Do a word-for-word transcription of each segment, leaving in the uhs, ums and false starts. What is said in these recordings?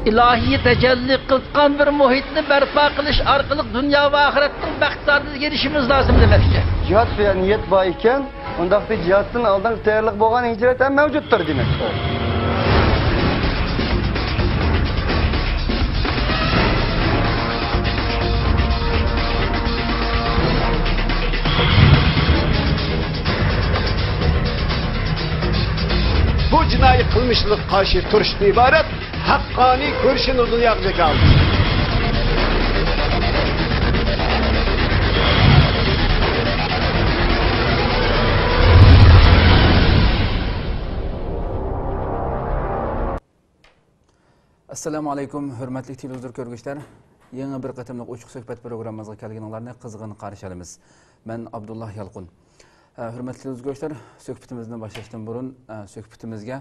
ئىلاھىي تەجەللى قىلىدىغان بىر مۇھىتنى بەرپا قىلىش ئارقىلىق دۇنيا ۋە ئاخىرەتنىڭ بەخت سائادىتىگە ئېرىشىشىمىز لازىم دېمەكچى. جىھاد دېگەن نىيەت بار ئىكەن، ئۇنداقتا جىھادتىن ئالدىنقى تەييارلىق بولغان ھىجرەت ھەم مەۋجۇتتۇر دېمەك. بۇ جىنايى قىلمىشلىرىغا قارشى تۇرۇشتىن ئىبارەت ھەققانىي كۈرىشىنى دۇنياغا جاكارلىدى. ئەسسالامۇ ئەلەيكۇم، ھۆرمەتلىك تېلېۋىزور كۆرگۈچىلەر. يېڭى بىر قېتىملىق ئوچۇق سۆھبەت پروگراممىمىزغا كەلگىنىڭلارنى قىزغىن قارشى ئالىمىز. مەن ئابدۇللا يالقۇن. ھە، ھۆرمەتلىك تېلېۋىزور كۆرگۈچىلەر، سۆھبىتىمىزنى باشلاشتىن بۇرۇن، ھە، سۆھبىتىمىزگە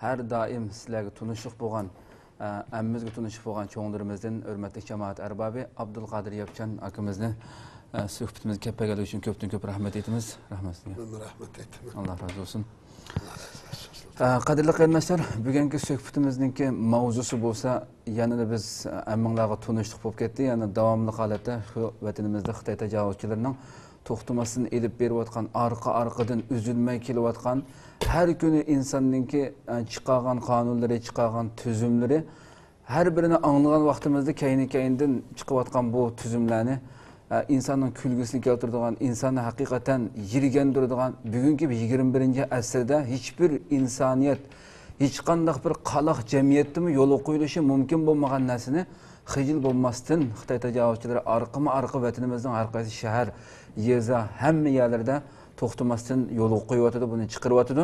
ھەر دائىم سىلەرگە تونۇشلۇق بولغان، ھە، ھەممىمىزگە تونۇشلۇق بولغان چوڭلىرىمىزدىن ھۆرمەتلىك جامائەت ئەربابى ئابدۇلقادىر ياپچان ئاكىمىزنى، ھە، سۆھبىتىمىزگە كەپ بەرگەنلىكى ئۈچۈن كۆپتىن كۆپ رەھمەت ئېيتىمىز. رەھمەت سىزگە. مەن رەھمەت ئېيتىمەن. ئاللا رازى بولسۇن. ئاللا رازى بولسۇن. ھە، قەدىرلىك قېرىنداشلار، بۈگۈنكى سۆھبىتىمىزنىڭكى ماۋزۇسى بولسا، يەنىلا بىز، ھەممىڭلارغا تونۇشلۇق بولۇپ كەتتى. يەنە داۋاملىق ھالەتتە شۇ ۋەتىنىمىزدە خىتاي تاجاۋۇزچىلىرىنىڭ توختىماستىن ئېلىپ بېرىۋاتقان، ئارقا-ئارقىدىن ئۈزۈلمەي كېلىۋاتقان، ھەر كۈنى ئىنساننىڭكى، ئە، چىقارغان قانۇنلىرى، چىقارغان تۈزۈملىرى، ھەر بىرىنى ئاڭلىغان ۋاقتىمىزدا كەينى-كەينىدىن چىقىۋاتقان بۇ تۈزۈملەرنى، ئە، ئىنساننىڭ كۈلگۈسىنى كەلتۈرىدىغان، ئىنساننى ھەقىقەتەن يىرگەندۈرىدىغان، بۈگۈنكى يىگىرمە بىرىنچى ئەسىردە ھېچبىر ئىنسانىيەت، ھېچقانداق بىر قالاق جەمئىيەتتىمۇ يولغا قويۇلۇشى مۇمكىن بولمىغان نەرسىنى خىجىل بولماستىن خىتاي تاجاۋۇزچىلىرى ئارقىمۇ ئارقا ۋەتىنىمىزنىڭ ھەر قايسى شەھەر، يېزا، ھەممە يەرلىرىدە توختىماستىن يولغا قويۇۋاتىدۇ، بۇنى چىقىرىۋاتىدۇ.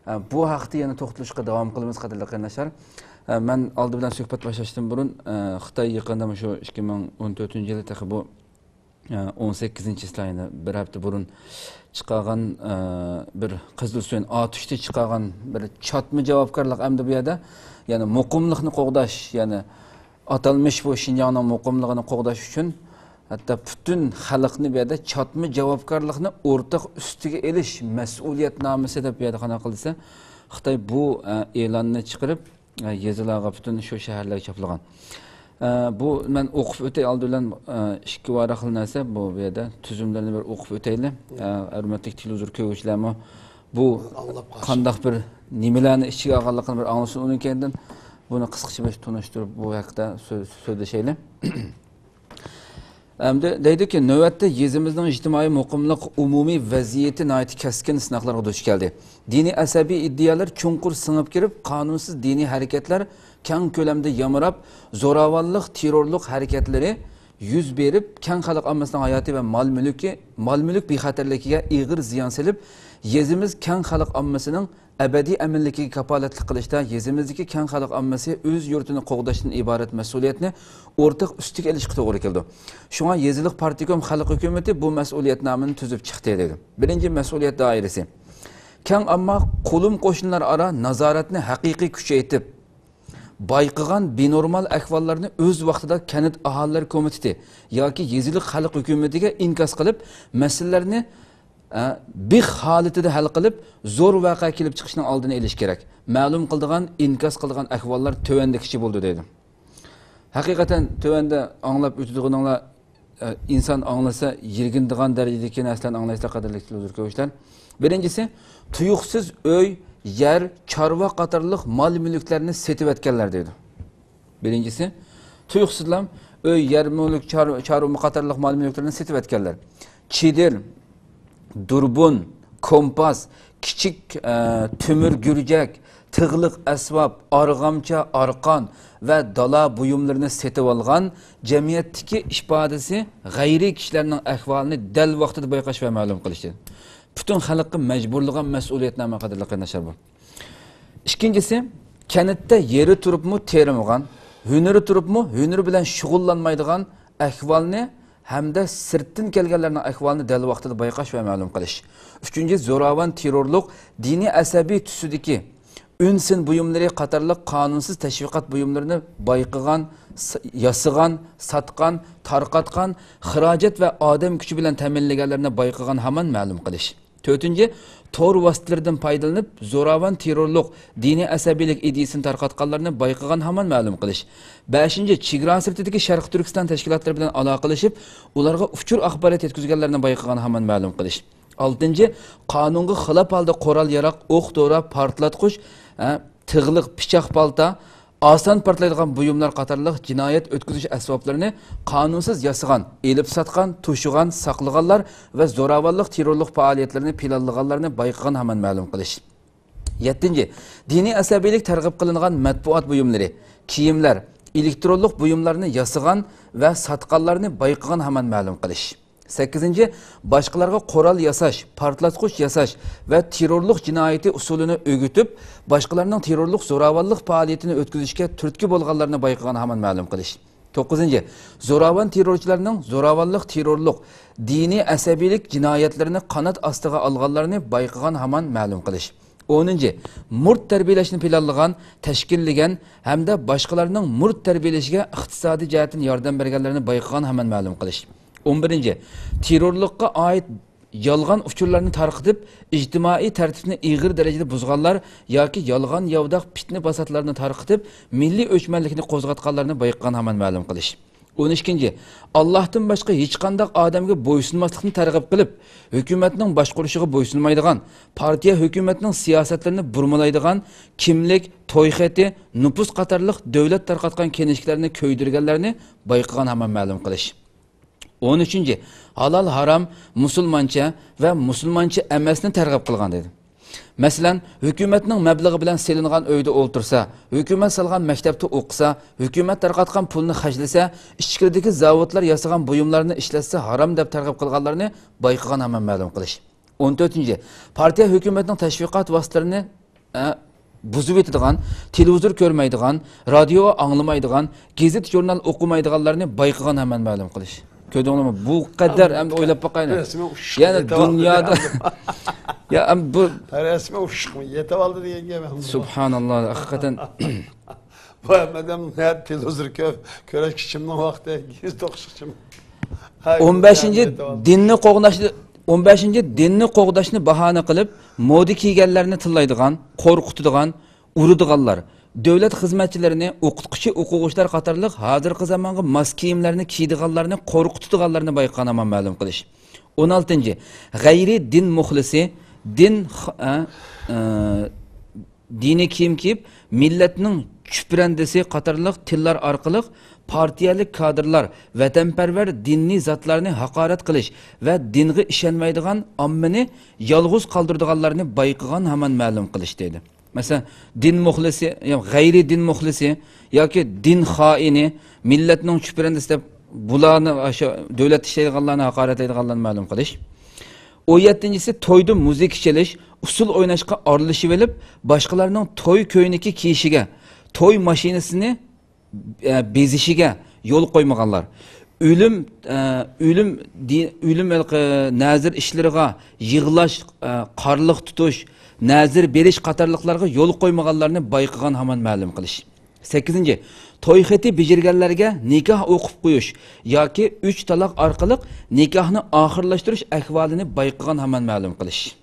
ئە، بۇ ھەقتە يەنە توختىلىشقا داۋام قىلىمىز، قەدىرلىك قېرىنداشلار. ئە، مەن ئالدى بىلەن سۆھبەت باشلاشتىن بۇرۇن، ئە، خىتاي يېقىندا مۇشۇ ئىككى مىڭ ئون تۆتىنچى يىلى تېخى بۇ ئون سەككىزىنچى چىسلا، يەنى بىر ھەپتە بۇرۇن چىقارغان، ئە، بىر قىزىلسۇيۇن ئاتۇشتا چىقارغان بىر چاتما جاۋابكارلىق ئەمدى بۇ يەردە، يەنى مۇقىملىقنى قوغداش، يەنى ئاتالمىش بۇ شىنجاڭنىڭ مۇقىملىقىنى قوغداش ئۈچۈن، ھەتتا پۈتۈن خەلقنى بۇ يەردە چاتما جاۋابكارلىقنى ئورتاق ئۈستىگە ئېلىش مەسئۇلىيەتنامىسى دەپ بۇ يەردە قانداق قىلسا، خىتاي بۇ، ئە، ئېلاننى چىقىرىپ، ئە، يېزىلارغا، پۈتۈن شۇ شەھەرلەرگە چاپلىغان. ئە، بۇ مەن ئوقۇپ ئۆتەي ئالدى بىلەن، ئە، ئىككى ۋاراقلا نەرسە، بۇ، بۇ يەردە تۈزۈملەرنى بىر ئوقۇپ ئۆتەيلى. ئە، ھۆرمەتلىك تېلېۋىزور كۆرگۈچىلەرمۇ بۇ ئاڭلاپ قالسۇن. قانداق بىر نېمىلەرنى ئىچىگە ئالغانلىقىنى بىر ئاڭلىسۇن، ئۇنىڭ كەينىدىن بۇنى قىسقىچە بىر تونۇشتۇرۇپ، بۇ ھەقتە سۆز، سۆزلىشەيلى. ئەمدى دەيدۇكى، نۆۋەتتە يېزىمىزنىڭ ئىجتىمائىي مۇقىملىق ئومۇمىي ۋەزىيىتى ناھايىتى كەسكىن سىناقلارغا دۇچ كەلدى. دىنىي ئەسەبىي ئىدىيەلەر چوڭقۇر سىڭىپ كىرىپ، قانۇنسىز دىنىي ھەرىكەتلەر كەڭ كۆلەمدە يامراپ، زوراۋانلىق، تېررورلۇق ھەرىكەتلىرى يۈز بېرىپ، كەڭ خەلق ئاممىسىنىڭ ھاياتى ۋە مال-مۈلكى، مال-مۈلۈك بىخەتەرلىكىگە ئېغىر زىيان سېلىپ، يېزىمىز كەڭ خەلق ئاممىسىنىڭ ئەبەدىي ئەمىنلىكىگە كاپالەتلىك قىلىشتا يېزىمىزدىكى كەڭ خەلق ئاممىسى ئۆز يۇرتىنى قوغداشتىن ئىبارەت مەسئۇلىيەتنى ئورتاق ئۈستىگە ئېلىشقا توغرا كېلىدۇ. شۇڭا يېزىلىق پارتكوم خەلق ھۆكۈمىتى بۇ مەسئۇلىيەتنامىنى تۈزۈپ چىقتى، دېدى. بىرىنچى، مەسئۇلىيەت دائىرىسى. كەڭ ئامما، قولۇم قوشنىلار ئارا نازارەتنى ھەقىقىي كۈچەيتىپ، بايقىغان بىنورمال ئەھۋاللارنى ئۆز ۋاقتىدا كەنت ئاھالىلەر كومىتېتى ياكى يېزىلىق خەلق ھۆكۈمىتىگە ئىنكاس قىلىپ، مەسىلىلەرنى ئە، بىخ ھالىتىدە ھەل قىلىپ، زور ۋەقە كېلىپ چىقىشنىڭ ئالدىنى ئېلىش كېرەك. مەلۇم قىلىدىغان، ئىنكاس قىلىدىغان ئەھۋاللار تۆۋەندىكىچە بولىدۇ، دەيدۇ. ھەقىقەتەن، تۆۋەندە ئاڭلاپ ئۆتىدىغىنىڭلار، ئە، ئىنسان ئاڭلىسا يىرگىنىدىغان دەرىجىدىكى نەرسىلەرنى ئاڭلايسىلەر، قەدىرلىك تېلېۋىزور كۆرگۈچىلەر. بىرىنچىسى، تۇيۇقسىز ئۆي، يەر، چارۋا قاتارلىق مال-مۈلۈكلەرنى سېتىۋەتكەنلەر، دەيدۇ. بىرىنچىسى، تۇيۇقسىزلا ئۆي، يەر مۈلۈك، چار-، چارۋا قاتارلىق مال مۈلۈكلىرىنى سېتىۋەتكەنلەر. چېدىر، دۇربۇن، كومپاس، كىچىك، ئە، تۆمۈر گۈرجەك، تىغلىق ئەسۋاب، ئارغامچا، ئارقان ۋە دالا بۇيۇملىرىنى سېتىۋالغان جەمئىيەتتىكى ئىپادىسى غەيرىي كىشىلەرنىڭ ئەھۋالىنى دەل ۋاقتىدا بايقاش ۋە مەلۇم قىلىش. پۈتۈن خەلققە مەجبۇرلىغان مەسئۇلىيەتنامە، قەدىرلىك قېرىنداشلار، بۇ. ئىككىنچىسى، كەنتتە يېرى تۇرۇپمۇ تېرىمىغان، ھۈنىرى تۇرۇپمۇ ھۈنىرى بىلەن شۇغۇللانمايدىغان ئەھۋالنى ھەمدە سىرتتىن كەلگەنلەرنىڭ ئەھۋالىنى دەل ۋاقتىدا بايقاش ۋە مەلۇم قىلىش. ئۈچىنچى، زوراۋان تېررورلۇق، دىنىي ئەسەبىي تۈسىدىكى ئۈن-سىن بۇيۇملىرى قاتارلىق قانۇنسىز تەشۋىقات بۇيۇملىرىنى بايقىغان، س-، ياسىغان، ساتقان، تارقاتقان، خىراجەت ۋە ئادەم كۈچى بىلەن تەمىنلىگەنلەرنى بايقىغان ھامان مەلۇم قىلىش. تۆتىنچى، تور ۋاسىتىلىرىدىن پايدىلىنىپ، زوراۋان تېررورلۇق، دىنىي ئەسەبىيلىك ئىدىيىسىنى تارقاتقانلارنى بايقىغان ھامان مەلۇم قىلىش. بەشىنچى، چېگرا سىرتىدىكى شەرقىي تۈركىستان تەشكىلاتلىرى بىلەن ئالاقىلىشىپ، ئۇلارغا ئۇچۇر ئاخبارات يەتكۈزگەنلەرنى بايقىغان ھامان مەلۇم قىلىش. ئالتىنچى، قانۇنغا خىلاپ ھالدا قورال ياراق، ئوق دورا، پارتلاتقۇچ، ھە، تىغلىق، پىچاق پالتا، ئاسان پارتلايدىغان بۇيۇملار قاتارلىق جىنايەت ئۆتكۈزۈش ئەسۋابلىرىنى قانۇنسىز ياسىغان، ئېلىپ ساتقان، توشۇغان، ساقلىغانلار ۋە زوراۋانلىق تېررورلۇق پائالىيەتلىرىنى پىلانلىغانلارنى بايقىغان ھامان مەلۇم قىلىش. يەتتىنچى، دىنىي ئەسەبىيلىك تەرغىب قىلىنغان مەتبۇئات بۇيۇملىرى، كىيىملەر، ئېلېكترونلۇق بۇيۇملارنى ياسىغان ۋە ساتقانلارنى بايقىغان ھامان مەلۇم قىلىش. سەككىزىنچى، باشقىلارغا قورال ياساش، پارتلاتقۇچ ياساش ۋە تېررورلۇق جىنايىتى ئۇسۇلىنى ئۆگىتىپ، باشقىلارنىڭ تېررورلۇق زوراۋانلىق پائالىيىتىنى ئۆتكۈزۈشكە تۈرتكە بولغانلارنى بايقىغان ھامان مەلۇم قىلىش. توققۇزىنچى، زوراۋان تېررورچىلارنىڭ زوراۋانلىق، تېررورلۇق، دىنىي ئەسەبىيلىك جىنايەتلىرىنى قانات ئاستىغا ئالغانلارنى بايقىغان ھامان مەلۇم قىلىش. ئونىنچى، مۇرىت تەربىيەلەشنى پىلانلىغان، تەشكىللىگەن ھەمدە باشقىلارنىڭ مۇرىت تەربىيەلىشىگە ئىقتىسادىي جەھەتتىن ياردەم بەرگەنلەرنى بايقىغان ھامان مەلۇم قىلىش. ئون بىرىنچى، تېررورلۇققا ئائىت يالغان ئۇچۇرلارنى تارقىتىپ، ئىجتىمائىي تەرتىپنى ئېغىر دەرىجىدە بۇزغانلار ياكى يالغان ياۋىداق پىتنە پاساتلارنى تارقىتىپ، مىللىي ئۆچمەنلىكنى قوزغاتقانلارنى بايقىغان ھامان مەلۇم قىلىش. ئون ئىككىنچى، ئاللاھتىن باشقا ھېچقانداق ئادەمگە بويسۇنماسلىقنى تەرغىب قىلىپ، ھۆكۈمەتنىڭ باشقۇرۇشىغا بويسۇنمايدىغان، پارتىيە ھۆكۈمەتنىڭ سىياسەتلىرىنى بۇرمىلايدىغان، كىملىك، توي خېتى، نوپۇس قاتارلىق دۆلەت تارقاتقان كىنىشكىلەرنى كۆيدۈرگەنلەرنى بايقىغان ھامان مەلۇم قىلىش. ئون ئۈچىنچى، ھالال ھارام، مۇسۇلمانچە ۋە مۇسۇلمانچە ئەمەسنى تەرغىب قىلغان دېدى. مەسىلەن، ھۆكۈمەتنىڭ مەبلىغى بىلەن سېلىنغان ئۆيدە ئولتۇرسا، ھۆكۈمەت سالغان مەكتەپتە ئوقۇسا، ھۆكۈمەت تارقاتقان پۇلنى خەجلىسە، ئىچكىرىدىكى زاۋۇتلار ياسىغان بۇيۇملارنى ئىشلەتسە ھارام دەپ تەرغىب قىلغانلارنى بايقىغان ھامان مەلۇم قىلىش. ئون تۆتىنچى، پارتىيە ھۆكۈمەتنىڭ تەشۋىقات ۋاسىتىلىرىنى، ئە، بۇزۇۋېتىدىغان، تېلېۋىزور كۆرمەيدىغان، رادىيو ئاڭلىمايدىغان، گېزىت ژۇرنال ئوقۇمايدىغانلارنى بايقىغان ھامان مەلۇم قىلىش. كۆردۈڭلارمۇ؟ بۇ قەدەر ئەمدى ئويلاپ باقايلى. رەسمىي ئۇششۇق يەنە يېتىۋالدى دۇنيادا، دېگەن. يا، ئەمدى بۇ رەسمىي ئۇششۇقمۇ يېتىۋالدى دېگەن گەپ ئەمدى. سۇبھاناللا، ھەقىقەتەن. بۇ ھەممىدىن نەدە تېلېۋىزور كۆ-، كۆرۈشكىچىمنىڭ ۋاقتى، گېزىت ئوقۇشقىچىم. ھەي، ئون بەشىنچى، يېتىۋالدى. دىننى قوغداشنى، ئون بەشىنچى، دىننى قوغداشنى باھانە قىلىپ، مودا كىيگەنلەرنى تىللايدىغان، قورقۇتىدىغان، ئۇرىدىغانلار، دۆلەت خىزمەتچىلىرىنى، ئوقۇتقۇچى، ئوقۇغۇچىلار قاتارلىق ھازىرقى زامانغا ماس كىيىملەرنى كىيىدىغانلارنى قورقۇتىدىغانلارنى بايقىغان ھامان مەلۇم قىلىش. ئون ئالتىنچى، غەيرىي دىن مۇخلىسى، دىن خ-، ئە، ئە، دىنىي كىيىم كىيىپ، مىللەتنىڭ چۈپرەندىسى قاتارلىق تىللار ئارقىلىق پارتىيەلىك كادىرلار، ۋەتەنپەرۋەر دىنىي زاتلارنى ھاقارەت قىلىش ۋە دىنغا ئىشەنمەيدىغان ئاممىنى يالغۇز قالدۇرىدىغانلارنى بايقىغان ھامان مەلۇم قىلىش دەيدۇ. مەسىلەن، دىن مۇخلىسى، يا غەيرىي دىن مۇخلىسى ياكى دىن خائىنى، مىللەتنىڭ چۈپرەندىسى دەپ بۇلارنى ئاشۇ دۆلەتتە ئىشلەيدىغانلارنى ھاقارەتلەيدىغانلارنى مەلۇم قىلىش. ئون يەتتىنچىسى، تويدا مۇزىكا چېلىش، ئۇسسۇل ئويناشقا ئارىلىشىۋېلىپ، باشقىلارنىڭ توي كۆينىكى كىيىشىگە، توي ماشىنىسىنى، ئە، بېزىشىگە يول قويمىغانلار. ئۆلۈم، ئە، ئۆلۈم دى-، ئۆلۈم ھېلىقى نەزىر ئىشلىرىغا، يىغلاش، ئە، قارلىق تۇتۇش، نەزىر بېرىش قاتارلىقلارغا يول قويمىغانلارنى بايقىغان ھامان مەلۇم قىلىش. سەككىزىنچى، توي خېتى بېجىرگەنلەرگە نىكاھ ئوقۇپ قويۇش ياكى ئۈچ تالاق ئارقىلىق نىكاھنى ئاخىرلاشتۇرۇش ئەھۋالىنى بايقىغان ھامان مەلۇم قىلىش.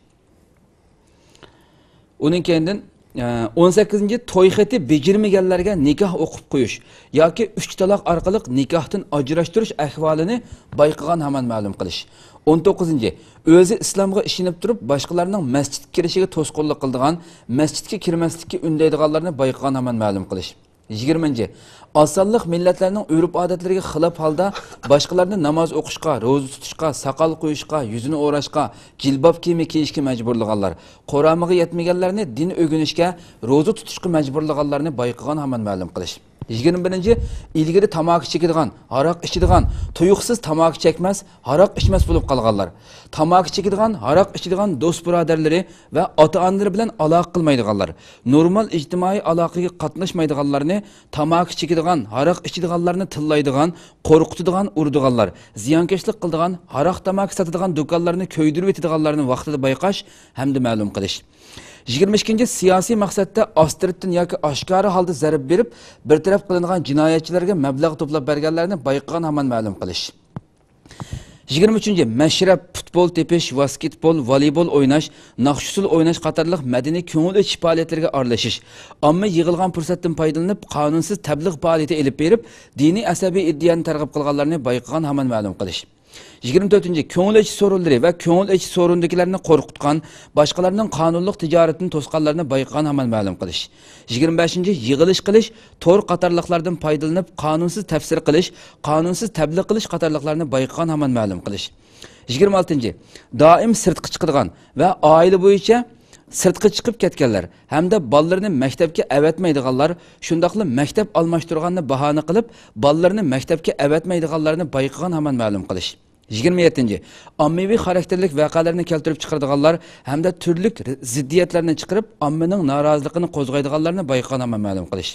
ئۇنىڭ كەينىدىن، ئە، ئون سەككىزىنچى، توي خېتى بېجىرمىگەنلەرگە نىكاھ ئوقۇپ قويۇش ياكى ئۈچ تالاق ئارقىلىق نىكاھتىن ئاجراشتۇرۇش ئەھۋالىنى بايقىغان ھامان مەلۇم قىلىش. ئون توققۇزىنچى، ئۆزى ئىسلامغا ئىشىنىپ تۇرۇپ، باشقىلارنىڭ مەسچىتكە كىرىشىگە توسقۇنلۇق قىلىدىغان، مەسچىتكە كىرمەسلىككە ئۈندەيدىغانلارنى بايقىغان ھامان مەلۇم قىلىش. يىگىرمىنچى، ئاز سانلىق مىللەتلەرنىڭ ئۆرپ-ئادەتلىرىگە خىلاپ ھالدا باشقىلارنى ناماز ئوقۇشقا، روزا تۇتۇشقا، ساقال قويۇشقا، يۈزىنى ئوراشقا، جىلباب كىيىمى كىيىشكە مەجبۇرلىغانلار، قورامىغا يەتمىگەنلەرنى دىن ئۆگىنىشكە، روزا تۇتۇشقا مەجبۇرلىغانلارنى بايقىغان ھامان مەلۇم قىلىش. يىگىرمە بىرىنچى، ئىلگىرى تاماكا چېكىدىغان، ھاراق ئىچىدىغان، تۇيۇقسىز تاماكا چەكمەس، ھاراق ئىچمەس بولۇپ قالغانلار، تاماكا چېكىدىغان، ھاراق ئىچىدىغان دوست-بۇرادەرلىرى ۋە ئاتا-ئانىلىرى بىلەن ئالاقە قىلمايدىغانلار، نورمال ئىجتىمائىي ئالاقىگە قاتناشمايدىغانلارنى، تاماكا چېكىدىغان، ھاراق ئىچىدىغانلارنى تىللايدىغان، قورقۇتىدىغان، ئۇرىدىغانلار، زىيانكەشلىك قىلىدىغان، ھاراق-تاماكا ساتىدىغان دۇكانلارنى كۆيدۈرۈۋېتىدىغانلارنى ۋاقتىدا بايقاش ھەمدە مەلۇم قىلىش. يىگىرمە ئىككىنچى، سىياسىي مەقسەتتە ئاستىرتتىن ياكى ئاشكارا ھالدا زەربە بېرىپ، بىر تەرەپ قىلىنغان جىنايەتچىلەرگە مەبلەغ توپلاپ بەرگەنلەرنى بايقىغان ھامان مەلۇم قىلىش. يىگىرمە ئۈچىنچى، مەشرەپ، پۇتبول تېپىش، ۋاسكېتبول، ۋالىبول ئويناش، ناخشا-ئۇسسۇل ئويناش قاتارلىق مەدەنىي كۆڭۈل ئېچىش پائالىيەتلىرىگە ئارىلىشىش، ئامما يىغىلغان پۇرسەتتىن پايدىلىنىپ، قانۇنسىز تەبلىغ پائالىيىتى ئېلىپ بېرىپ، دىنىي ئەسەبىي ئىدىيەنى تەرغىب قىلغانلارنى بايقىغان ھامان مەلۇم قىلىش. يىگىرمە تۆتىنچى، كۆڭۈل ئېچىش سورۇنلىرى ۋە كۆڭۈل ئېچىش سورۇنىدىكىلەرنى قورقۇتقان، باشقىلارنىڭ قانۇنلۇق تىجارىتىنى توسقانلارنى بايقىغان ھامان مەلۇم قىلىش. يىگىرمە بەشىنچى، يىغىلىش قىلىش، تور قاتارلىقلاردىن پايدىلىنىپ، قانۇنسىز تەپسىر قىلىش، قانۇنسىز تەبلىغ قىلىش قاتارلىقلارنى بايقىغان ھامان مەلۇم قىلىش. يىگىرمە ئالتىنچى، دائىم سىرتقا چىقىدىغان ۋە ئائىلە بويىچە سىرتقا چىقىپ كەتكەنلەر ھەمدە بالىلىرىنى مەكتەپكە ئەۋەتمەيدىغانلار، شۇنداقلا مەكتەپ ئالماشتۇرغاننى باھانە قىلىپ، بالىلىرىنى مەكتەپكە ئەۋەتمەيدىغانلارنى بايقىغان ھامان مەلۇم قىلىش. يىگىرمە يەتتىنچى، ئاممىۋى خاراكتېرلىك ۋەقەلەرنى كەلتۈرۈپ چىقىرىدىغانلار ھەمدە تۈرلۈك زىددىيەتلەرنى چىقىرىپ، ئاممىنىڭ نارازىلىقىنى قوزغايدىغانلارنى بايقىغان ھامان مەلۇم قىلىش.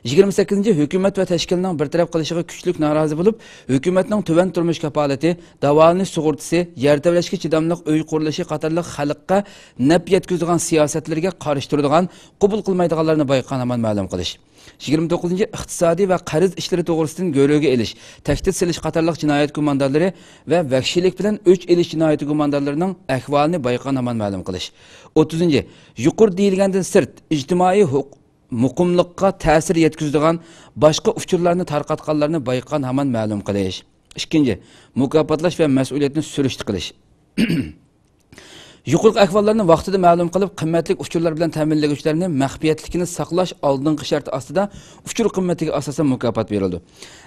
يىگىرمە سەككىزىنچى، ھۆكۈمەت ۋە تەشكىلنىڭ بىر تەرەپ قىلىشىغا كۈچلۈك نارازى بولۇپ، ھۆكۈمەتنىڭ تۆۋەن تۇرمۇش كاپالىتى، داۋالىنىش سۇغۇرتىسى، يەر تەۋرەشكە چىداملىق ئۆي قۇرۇلۇشى قاتارلىق خەلققە نەپ يەتكۈزىدىغان سىياسەتلىرىگە قارشى تۇرىدىغان، قوبۇل قىلمايدىغانلارنى بايقىغان ھامان مەلۇم قىلىش. يىگىرمە توققۇزىنچى، ئىقتىسادىي ۋە قەرز ئىشلىرى توغرىسىدىن گۆرۈگە ئېلىش، تەھدىت سېلىش قاتارلىق جىنايەت گۇماندارلىرى ۋە ۋەھشىيلىك بىلەن ئۆچ ئېلىش جىنايىتى گۇماندارلىرىنىڭ ئەھۋالىنى بايقىغان ھامان مەلۇم قىلىش. ئوتتۇزىنچى، يۇقىرى دېيىلگەندىن سىرت، ئىجتىمائىي ھوق-، مۇقىملىققا تەسىر يەتكۈزىدىغان باشقا ئۇچۇرلارنى تارقاتقانلارنى بايقىغان ھامان مەلۇم قىلىش. ئىككىنچى، مۇكاپاتلاش ۋە مەسئۇلىيەتنى سۈرۈشتە قىلىش. يۇقىرىقى ئەھۋاللارنى ۋاقتىدا مەلۇم قىلىپ، قىممەتلىك ئۇچۇرلار بىلەن تەمىنلىگۈچىلەرنى مەخپىيەتلىكىنى ساقلاش ئالدىنقى شەرتى ئاستىدا ئۇچۇر قىممىتىگە ئاساسەن مۇكاپات بېرىلىدۇ.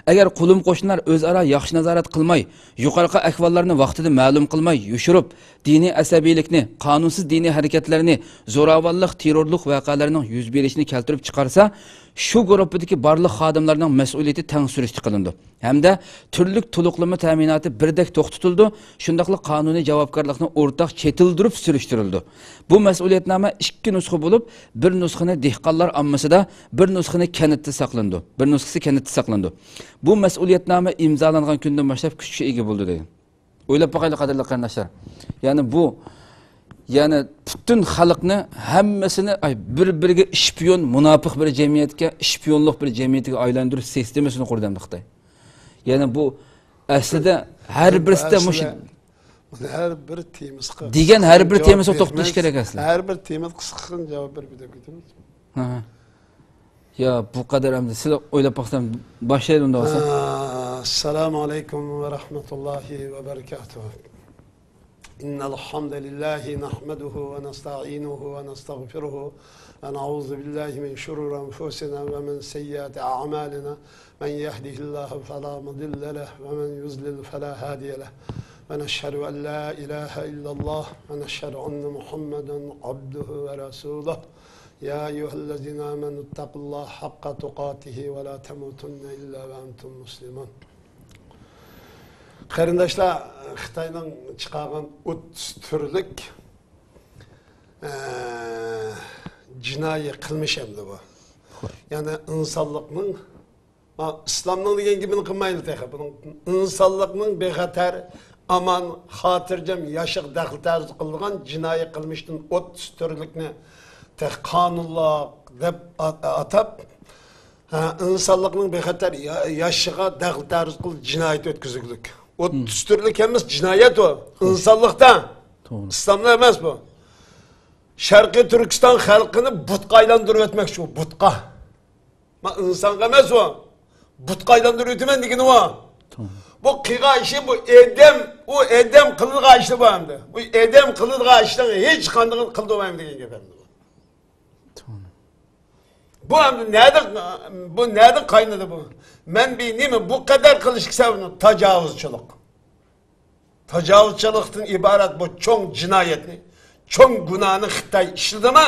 ئەگەر قولۇم-قوشنىلار ئۆزئارا ياخشى نازارەت قىلماي، يۇقىرىقى ئەھۋاللارنى ۋاقتىدا مەلۇم قىلماي، يوشۇرۇپ، دىنىي ئەسەبىيلىكنى، قانۇنسىز دىنىي ھەرىكەتلەرنى، زوراۋانلىق، تېررورلۇق ۋەقەلىرىنىڭ يۈز بېرىشىنى كەلتۈرۈپ چىقارسا، شۇ گۇرۇپپىدىكى بارلىق خادىملارنىڭ مەسئۇلىيىتى تەڭ سۈرۈشتە قىلىنىدۇ ھەمدە تۈرلۈك تولۇقلىما تەمىناتى بىردەك توختىتىلىدۇ، شۇنداقلا قانۇنىي جاۋابكارلىقنى ئورتاق چېتىلدۈرۈپ سۈرۈشتۈرۈلىدۇ. بۇ مەسئۇلىيەتنامە ئىككى نۇسخا بولۇپ، بىر نۇسخىنى دېھقانلار ئاممىسىدا، بىر نۇسخىنى كەنتتە ساقلىنىدۇ. بىر نۇسخىسى كەنتتە ساقلىنىدۇ. بۇ مەسئۇلىيەتنامە ئىمزالانغان كۈندىن باشلاپ كۈچكە ئىگە بولىدۇ دېگەن. ئويلاپ باقايلى، قەدىرلىك قېرىنداشلار. يەنى بۇ، يەنى پۈتۈن خەلقنى، ھەممىسىنى، ئاي، بىر-بىرىگە شپىيون، مۇناپىق بىر جەمئىيەتكە، شپىيونلۇق بىر جەمئىيىتىگە ئايلاندۇرۇش سىستېمىسىنى قۇردى ئەمدى خىتاي. يەنى بۇ ئەسلىدە ھەر بىرسىدە مۇشۇ ئەسلىدە بۇنى ھەر بىر تېمىسىغا دېگەن ھەر بىر تېمىسىغا توختىلىش كېرەك ئەسلىدە. ھەر بىر تېمىغا قىسقىغىنە جاۋاب بېرىپ كېتىمىز. ھە. يا، بۇ قەدەر ئەمدى سىلەر ئويلاپ باقسام باشلايلى ئۇنداق بولسا. السلام عليكم ورحمة الله وبركاته. إن الحمد لله نحمده ونستعينه ونستغفره ونعوذ بالله من شرور أنفسنا ومن سيئات أعمالنا. من يهده الله فلا مضل له ومن يضلل فلا هادي له. ونشهد أن لا إله إلا الله ونشهد أن محمدا عبده ورسوله. يا أيها الذين آمنوا اتقوا الله حق تقاته ولا تموتن إلا وأنتم مسلمون. قېرىنداشلار، خىتاينىڭ چىقارغان ئوتتۇز تۈرلۈك، ئە، جىنايى قىلمىش ئەمدى بۇ. يەنى ئىنسانلىقنىڭ، ھا، ئىسلامنىڭ دېگەن گېپىنى قىلمايلى تېخى. بۇنىڭ ئىنسانلىقنىڭ بىخەتەر، ئامان، خاتىرجەم ياشىشىغا دەخلى تەرۇز قىلىدىغان جىنايى قىلمىشتىن ئوتتۇز تۈرلۈكنى تېخى قانۇنلۇق دەپ ئات-، ئاتاپ، ھە، ئىنسانلىقنىڭ بىخەتەر يا-، ياشىشىغا دەخلى تەرۇز قىلىپ جىنايەت ئۆتكۈزگۈلۈك. ئوتتۇز تۈرلۈك ئەمەس جىنايەت ئۇ. ئىنسانلىقتا. توغرا. ئىسلامدا ئەمەس بۇ. شەرقىي تۈركىستان خەلقىنى بۇتقا ئايلاندۇرۇپ ئۆتمەكچى ئۇ، بۇتقا. ما ئىنسانغا ئەمەس ئۇ. بۇتقا ئايلاندۇرۇپ ئۆتىمەن دېگىنى ئۇ. توغرا. بۇ قىلغان ئىشى بۇ ئادەم، ئۇ ئادەم قىلىدىغان ئىشى بۇ ئەمدى. بۇ ئادەم قىلىدىغان ئىشنىڭ ھېچقاندىقىنى قىلدۇرمايمەن دېگەن گەپ ئەمدى بۇ. توغرا. بۇ ئەمدى نەدە، بۇ نەدە قاينىدى بۇ؟ مەنبىي نېمە؟ بۇ قەدەر قىلىشقا سەۋەبنى تاجاۋۇزچىلىق. تاجاۋۇزچىلىقتىن ئىبارەت بۇ چوڭ جىنايەتنى، چوڭ گۇناھنى خىتاي ئىشلىدىما؟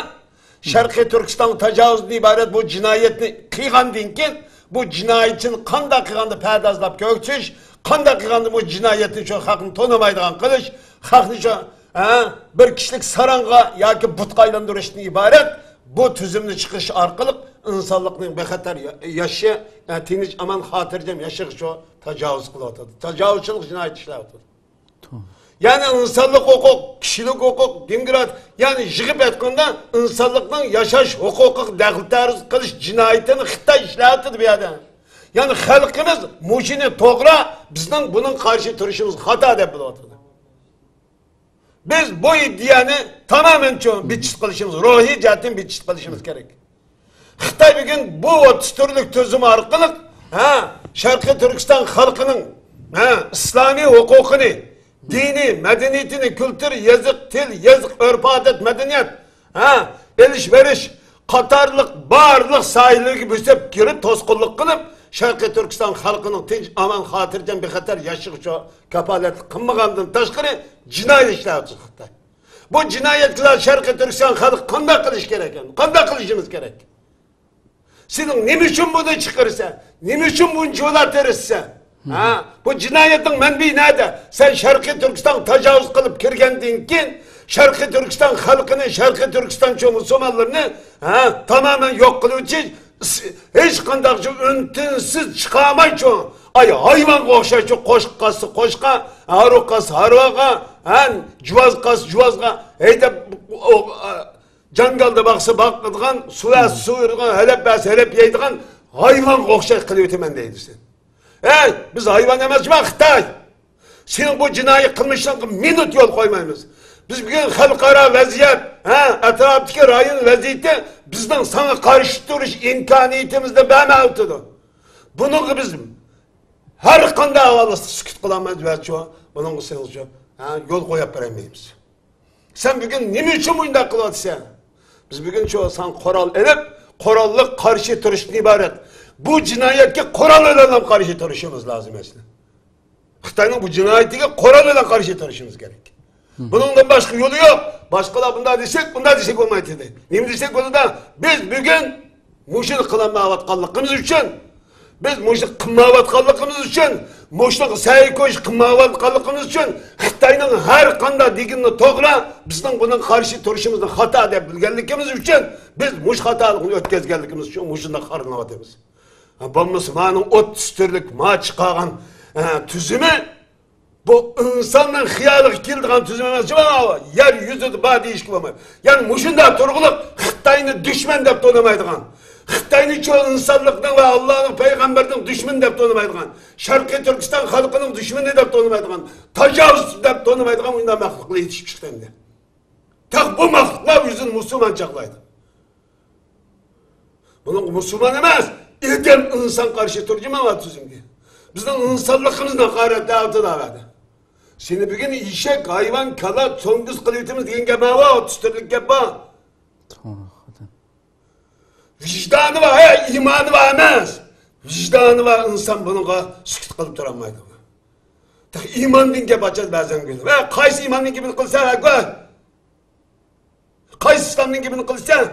شەرقىي تۈركىستانغا تاجاۋۇزدىن ئىبارەت بۇ جىنايەتنى قىلغاندىن كېيىن، بۇ جىنايەتچىنى قانداق قىلغاندا پەردازلاپ كۆرسىتىش، قانداق قىلغاندا بۇ جىنايەتنى شۇ خەقنى تونۇمايدىغان قىلىش، خەقنى شۇ ھە، بىر كىشىلىك ساراڭغا ياكى بۇتقا ئايلاندۇرۇشتىن ئىبارەت بۇ تۈزۈمنى چىقىرىش ئارقىلىق ئىنسانلىقنىڭ بىخەتەر يا-، ياشىشى، يەنى تىنچ، ئامان، خاتىرجەم ياشىشىغا شۇ تاجاۋۇز قىلىۋاتىدۇ. تاجاۋۇزچىلىق جىنايىتى ئىشلەۋاتىدۇ. توغرا. يەنى ئىنسانلىق ھوقۇق، كىشىلىك ھوقۇق، دېموكرات، يەنى يىغىپ ئېيتقاندا ئىنسانلىقنىڭ ياشاش ھوقۇقىغا دەخلى تەرۇز قىلىش جىنايىتىنى خىتاي ئىشلەۋاتىدۇ بۇ يەردە. يەنى خەلقىمىز مۇشۇنى توغرا، بىزنىڭ بۇنىڭغا قارشى تۇرۇشىمىز خاتا دەپ بىلىۋاتىدۇ. بىز بۇ ئىدىيەنى تامامەن چوڭ بىتچىت قىلىشىمىز، روھىي جەھەتتىن بىتچىت قىلىشىمىز كېرەك. خىتاي بۈگۈن بۇ ئوتتۇز تۈرلۈك تۈزۈم ئارقىلىق، ھە، شەرقىي تۈركىستان خەلقىنىڭ، ھە، ئىسلامىي ھوقۇقىنى، دىنىي مەدەنىيىتىنى، كۈلتۈر، يېزىق، تىل، يېزىق، ئۆرپ-ئادەت، مەدەنىيەت، ھە، ئېلىش-بېرىش قاتارلىق بارلىق ساھەلەرگە بۆسۈپ كىرىپ، توسقۇنلۇق قىلىپ، شەرقىي تۈركىستان خەلقىنىڭ تىنچ، ئامان، خاتىرجەم، بىخەتەر ياشىشىغا كاپالەتلىك قىلمىغاندىن تاشقىرى، جىنايەت ئىشلەۋاتىدۇ خىتاي. بۇ جىنايەتكە شەرقىي تۈركىستان خەلقى قانداق قىلىش كېرەك ئەمدى؟ قانداق قىلىشىمىز كېرەك؟ سېنىڭ نېمە ئۈچۈن بۇنى چىقىرىسەن؟ نېمە ئۈچۈن بۇنچىۋالا تىرىشىسەن؟ ھە؟ بۇ جىنايەتنىڭ مەنبىيى نەدە؟ سەن شەرقىي تۈركىستانغا تاجاۋۇز قىلىپ كىرگەندىن كېيىن، شەرقىي تۈركىستان خەلقىنى، شەرقىي تۈركىستانچۇ مۇسۇلمانلىرىنى، ھە، تامامەن يوق قىلىۋېتىش، ھېچقانداق ئۈن-تىنسىز چىقارمايچۇ، ئاي، ھايۋانغا ئوخشايچۇ، قوشقا قاچسا قوشقا، ھارۋىغا قاچسا ھارۋىغا، ھە، جۇۋازغا قاچسا جۇۋازغا ھەيدەپ، ئو-، ئا، جاڭگالدا باقسا باقىدىغان، سۇ بەرسە سۇ بېرىدىغان، ھەلەپ بەرسە ھەلەپ يەيدىغان ھايۋانغا ئوخشاش قىلىۋېتىمەن دەيدۇ سەن. ھەي، بىز ھايۋان ئەمەسمۇ خىتاي؟ سېنىڭ بۇ جىنايى قىلمىشىڭغا مىنۇت يول قويمايمىز. بىز بۈگۈن خەلقئارا ۋەزىيەت، ھە، ئەتراپتىكى رايون ۋەزىيىتى بىزنىڭ ساڭا قارشى تۇرۇش ئىمكانىيىتىمىزنى بەرمەيۋاتىدۇ. بۇنىڭغا بىز ھەر قانداق ئەھۋالدا سۈكۈت قىلالمايمىز ۋە شۇ، بۇنىڭغا سېنىڭ شۇ، ھە، يول قويۇپ بېرەلمەيمىز. سەن بۈگۈن نېمە ئۈچۈن مۇنداق قىلىۋاتىسەن؟ بىز بۈگۈن شۇ ساڭا قورال ئېلىپ، قوراللىق قارشى تۇرۇشتىن ئىبارەت. بۇ جىنايەتكە قورال بىلەنلا قارشى تۇرۇشىمىز لازىم ئەسلى. خىتاينىڭ بۇ جىنايىتىگە قورال بىلەن قارشى تۇرۇشىمىز كېرەك. بۇنىڭدىن باشقا يولى يوق. باشقىلار بۇنداق دېسەك، بۇنداق دېسەك بولمايتتى. نېمە دېسەك بولىدۇ؟ بىز بۈگۈن مۇشۇنى قىلالمايۋاتقانلىقىمىز ئۈچۈن، بىز مۇشۇنى قىلمايۋاتقانلىقىمىز ئۈچۈن، مۇشۇنىڭغا سەي كويۇش قىلمايۋاتقانلىقىمىز ئۈچۈن، خىتاينىڭ ھەر قانداق دېگىنىنى توغرا، بىزنىڭ بۇنىڭغا قارشى تۇرۇشىمىزنى خاتا دەپ بىلگەنلىكىمىز ئۈچۈن، بىز مۇشۇ خاتالىقنى ئۆتكۈزگەنلىكىمىز ئۈچۈن مۇشۇنداق خارلىنىۋاتىمىز. ھە، بولمىسا مانىڭ ئوتتۇز تۈرلۈك ما چىقارغان، ھە، تۈزۈمى بۇ ئىنساننىڭ خىيالىغا كېلىدىغان تۈزۈم ئەمەس، جۇمۇ يەر يۈزىدە بار دېيىشكە بولمايدۇ. يەنى مۇشۇنداق تۇرغۇلۇق خىتاينى دۈشمەن دەپ تونۇمايدىغان، خىتاينى چوڭ ئىنسانلىقنىڭ ۋە ئاللانىڭ پەيغەمبىرىنىڭ دۈشمىنى دەپ تونۇمايدىغان، شەرقىي تۈركىستان خەلقىنىڭ دۈشمىنى دەپ تونۇمايدىغان، تاجاۋۇزچى دەپ تونۇمايدىغان مۇنداق مەخلۇقلار يېتىشىپ چىقتى ئەمدى. تېخى بۇ مەخلۇقلار ئۆزىنى مۇسۇلمان چاغلايدۇ. بۇنىڭغا مۇسۇلمان ئەمەس، ئادەم ئىنسان قارشى تۇرجىما بار تۈزۈمگە. بىزنىڭ ئىنسانلىقىمىزنى ھاقارەتلەۋاتىدۇ ھەدە. سېنى بۈگۈن ئېشەك، ھايۋان، كالا، توڭگۇز قىلىۋېتىمىز دېگەن گەپ بار، ئوتتۇز تۈرلۈك گەپ بار. ۋىجدانى بار، ھە، ئىمانى بار ئەمەس. ۋىجدانى بار ئىنسان بۇنىڭغا سۈكۈت قىلىپ تۇرالمايدۇ. تېخى ئىماندىن گەپ ئاچىدۇ بەزەن كۆزۈم. ھە، قايسى ئىماندىن گېپىنى قىلسا، ھە، گۆ؟ قايسى ئىسلامنىڭ گېپىنى قىلىسەن؟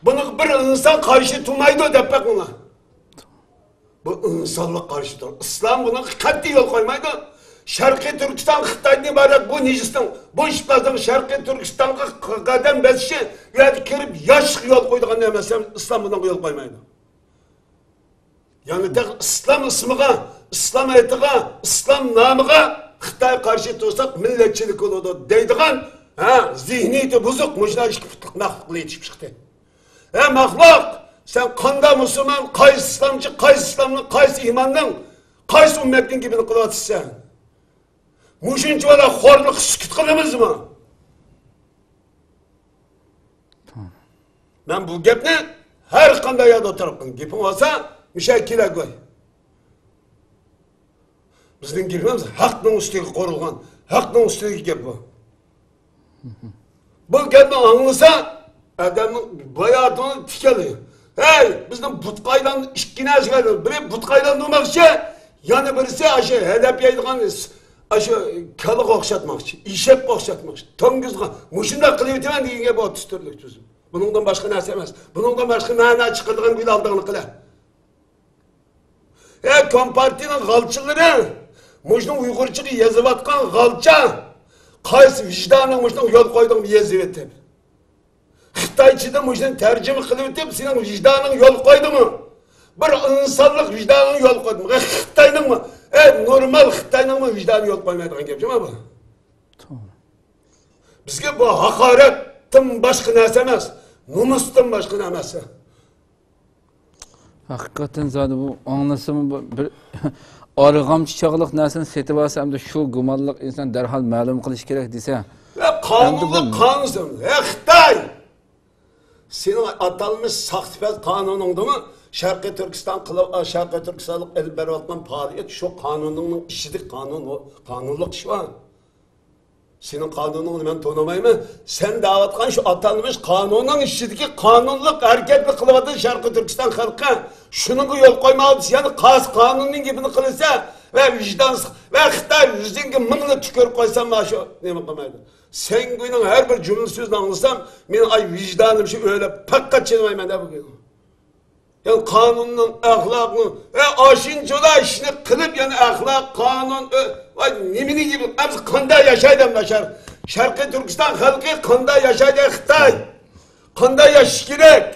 بۇنىڭغا بىر ئىنسان قارشى تۇرمايدۇ دەپ بېقىڭلار. بۇ ئىنسانلىق قارشى تۇر. ئىسلام بۇنىڭغا قەتئىي يول قويمايدۇ. شەرقىي تۈركىستان خىتايدىن ئىبارەت بۇ نىجىسنىڭ، بۇ ئىپلازنىڭ شەرقىي تۈركىستانغا قەدەم بېسىشى، ئۇ يەردە كىرىپ ياشىشىغا يول قويىدىغان نەرسە ئىسلام بۇنىڭغا يول قويمايدۇ. يەنى تېخى ئىسلام ئىسمىغا، ئىسلام ئېتىغا، ئىسلام نامىغا خىتاي قارشى تۇرساق مىللەتچىلىك بولىدۇ دەيدىغان، ھە، زېھنىيىتى بۇزۇق مۇشۇنداق ئىككى پۇتلۇق مەخلۇقلار يېتىشىپ چىقتى. ھە، مەخلۇق، سەن قانداق مۇسۇلمان، قايسى ئىسلامچى، قايسى ئىسلامنىڭ، قايسى ئىماننىڭ، قايسى ئۈممەتنىڭ گېپىنى قىلىۋاتىسەن؟ مۇشۇنچىۋالا خورلۇققا سۈكۈت قىلىمىزمۇ؟ مەن بۇ گەپنى ھەر قانداق يەردە ئوتتۇرىغا قىلىمەن. گېپىڭ بولسا، مۇشۇ يەرگە كېلە گوي. بىزنىڭ گېپىمىز ھەقنىڭ ئۈستىگە قۇرۇلغان، ھەقنىڭ ئۈستىدىكى گەپ بۇ. بۇ گەپنى ئاڭلىسا، ئادەمنىڭ باياتىنى تىكەلدى. ھەي، بىزنىڭ بۇتقا ئايلاندى، ئىككى نەرسىگە ئايلاندى. بىرى بۇتقا ئايلاندۇرماقچى، يەنە بىرسى ئاشۇ ھەلەپ يەيدىغان، ئاشۇ كالىغا ئوخشاتماقچى، ئېشەككە ئوخشاتماقچى، توڭگۇزغا، مۇشۇنداق قىلىۋېتىمەن دېگەن گەپ ئوتتۇز تۈرلۈك تۈزۈم. بۇنىڭدىن باشقا نەرسە ئەمەس. بۇنىڭدىن باشقا مەنا چىقىرىدىغان گۈل ئالدىغىنى قىلە. ئە، كومپارتىيىنىڭ غالچىلىرى، مۇشۇنىڭ ئۇيغۇرچىغا يېزىۋاتقان غالچا، قايسى ۋىجدانىڭ مۇشۇنىڭغا يول قويدۇڭ يېزىۋېتىپ؟ خىتايچىدا مۇشۇنى تەرجىمە قىلىۋېتىپ، سېنىڭ ۋىجدانىڭ يول قويدىمۇ؟ بىر ئىنسانلىق ۋىجدانىڭ يول قويدىمۇ؟ ئە، خىتاينىڭمۇ؟ ئە، نورمال خىتاينىڭمۇ ۋىجدانى يول قويمايدىغان گەپ جۇمۇ بۇ. توغرا. بىزگە بۇ ھاقارەتتىن باشقا نەرسە ئەمەس، نومۇستىن باشقا نەرسە. ھەقىقەتەن زادى بۇ ئاڭلىسىمۇ بۇ بىر ئارغامچا چاغلىق نەرسىنى سېتىۋالسا، ئەمدى شۇ گۇمانلىق ئىنسان دەرھال مەلۇم قىلىش كېرەك دېسە. ۋە قانۇنلۇق، ئەمدى بۇ قانۇنسىز. ھە، خىتاي! سېنىڭ ئاتالمىش ساختىپەز قانۇنۇڭدىمۇ شەرقىي تۈركىستان قىلىپ، شەرقىي تۈركىستانلىق ئېلىپ بېرىۋاتقان پائالىيەت شۇ قانۇنۇڭنىڭ ئىچىدىكى قانۇن، ئۇ قانۇنلۇق ئىش بار. سېنىڭ قانۇنۇڭنى مەن تونۇمايمەن. سەن دەۋاتقان شۇ ئاتالمىش قانۇننىڭ ئىچىدىكى قانۇنلۇق ھەرىكەتنى قىلىۋاتىدۇ شەرقىي تۈركىستان خەلقى. شۇنىڭغا يول قويمايدۇ. يەنە قاس قانۇننىڭ گېپىنى قىلىسەن ۋە ۋىجدانسىز ۋە خىتاي يۈزۈڭگە مىڭلا تۈكۈرۈپ قويسام، مانا شۇ نېمە قىلمايدۇ. سەڭگۈينىڭ ھەر بىر جۈملە سۆزىنى ئاڭلىسام، مېنىڭ ئاي ۋىجدانىم شۇ ئۆلۈپ پەقەت چىدىمايمەن دە بۈگۈن. يەنى قانۇننىڭ، ئەخلاقنىڭ، ئە، ئاشۇنچىلا ئىشنى قىلىپ، يەنە ئەخلاق، قانۇن، ئە، ۋاي، نېمىنى يېپىپ، ئەمسە قانداق ياشايدۇ ئەمدى شەر-، شەرقىي تۈركىستان خەلقى قانداق ياشايدۇ، خىتاي؟ قانداق ياشاش كېرەك؟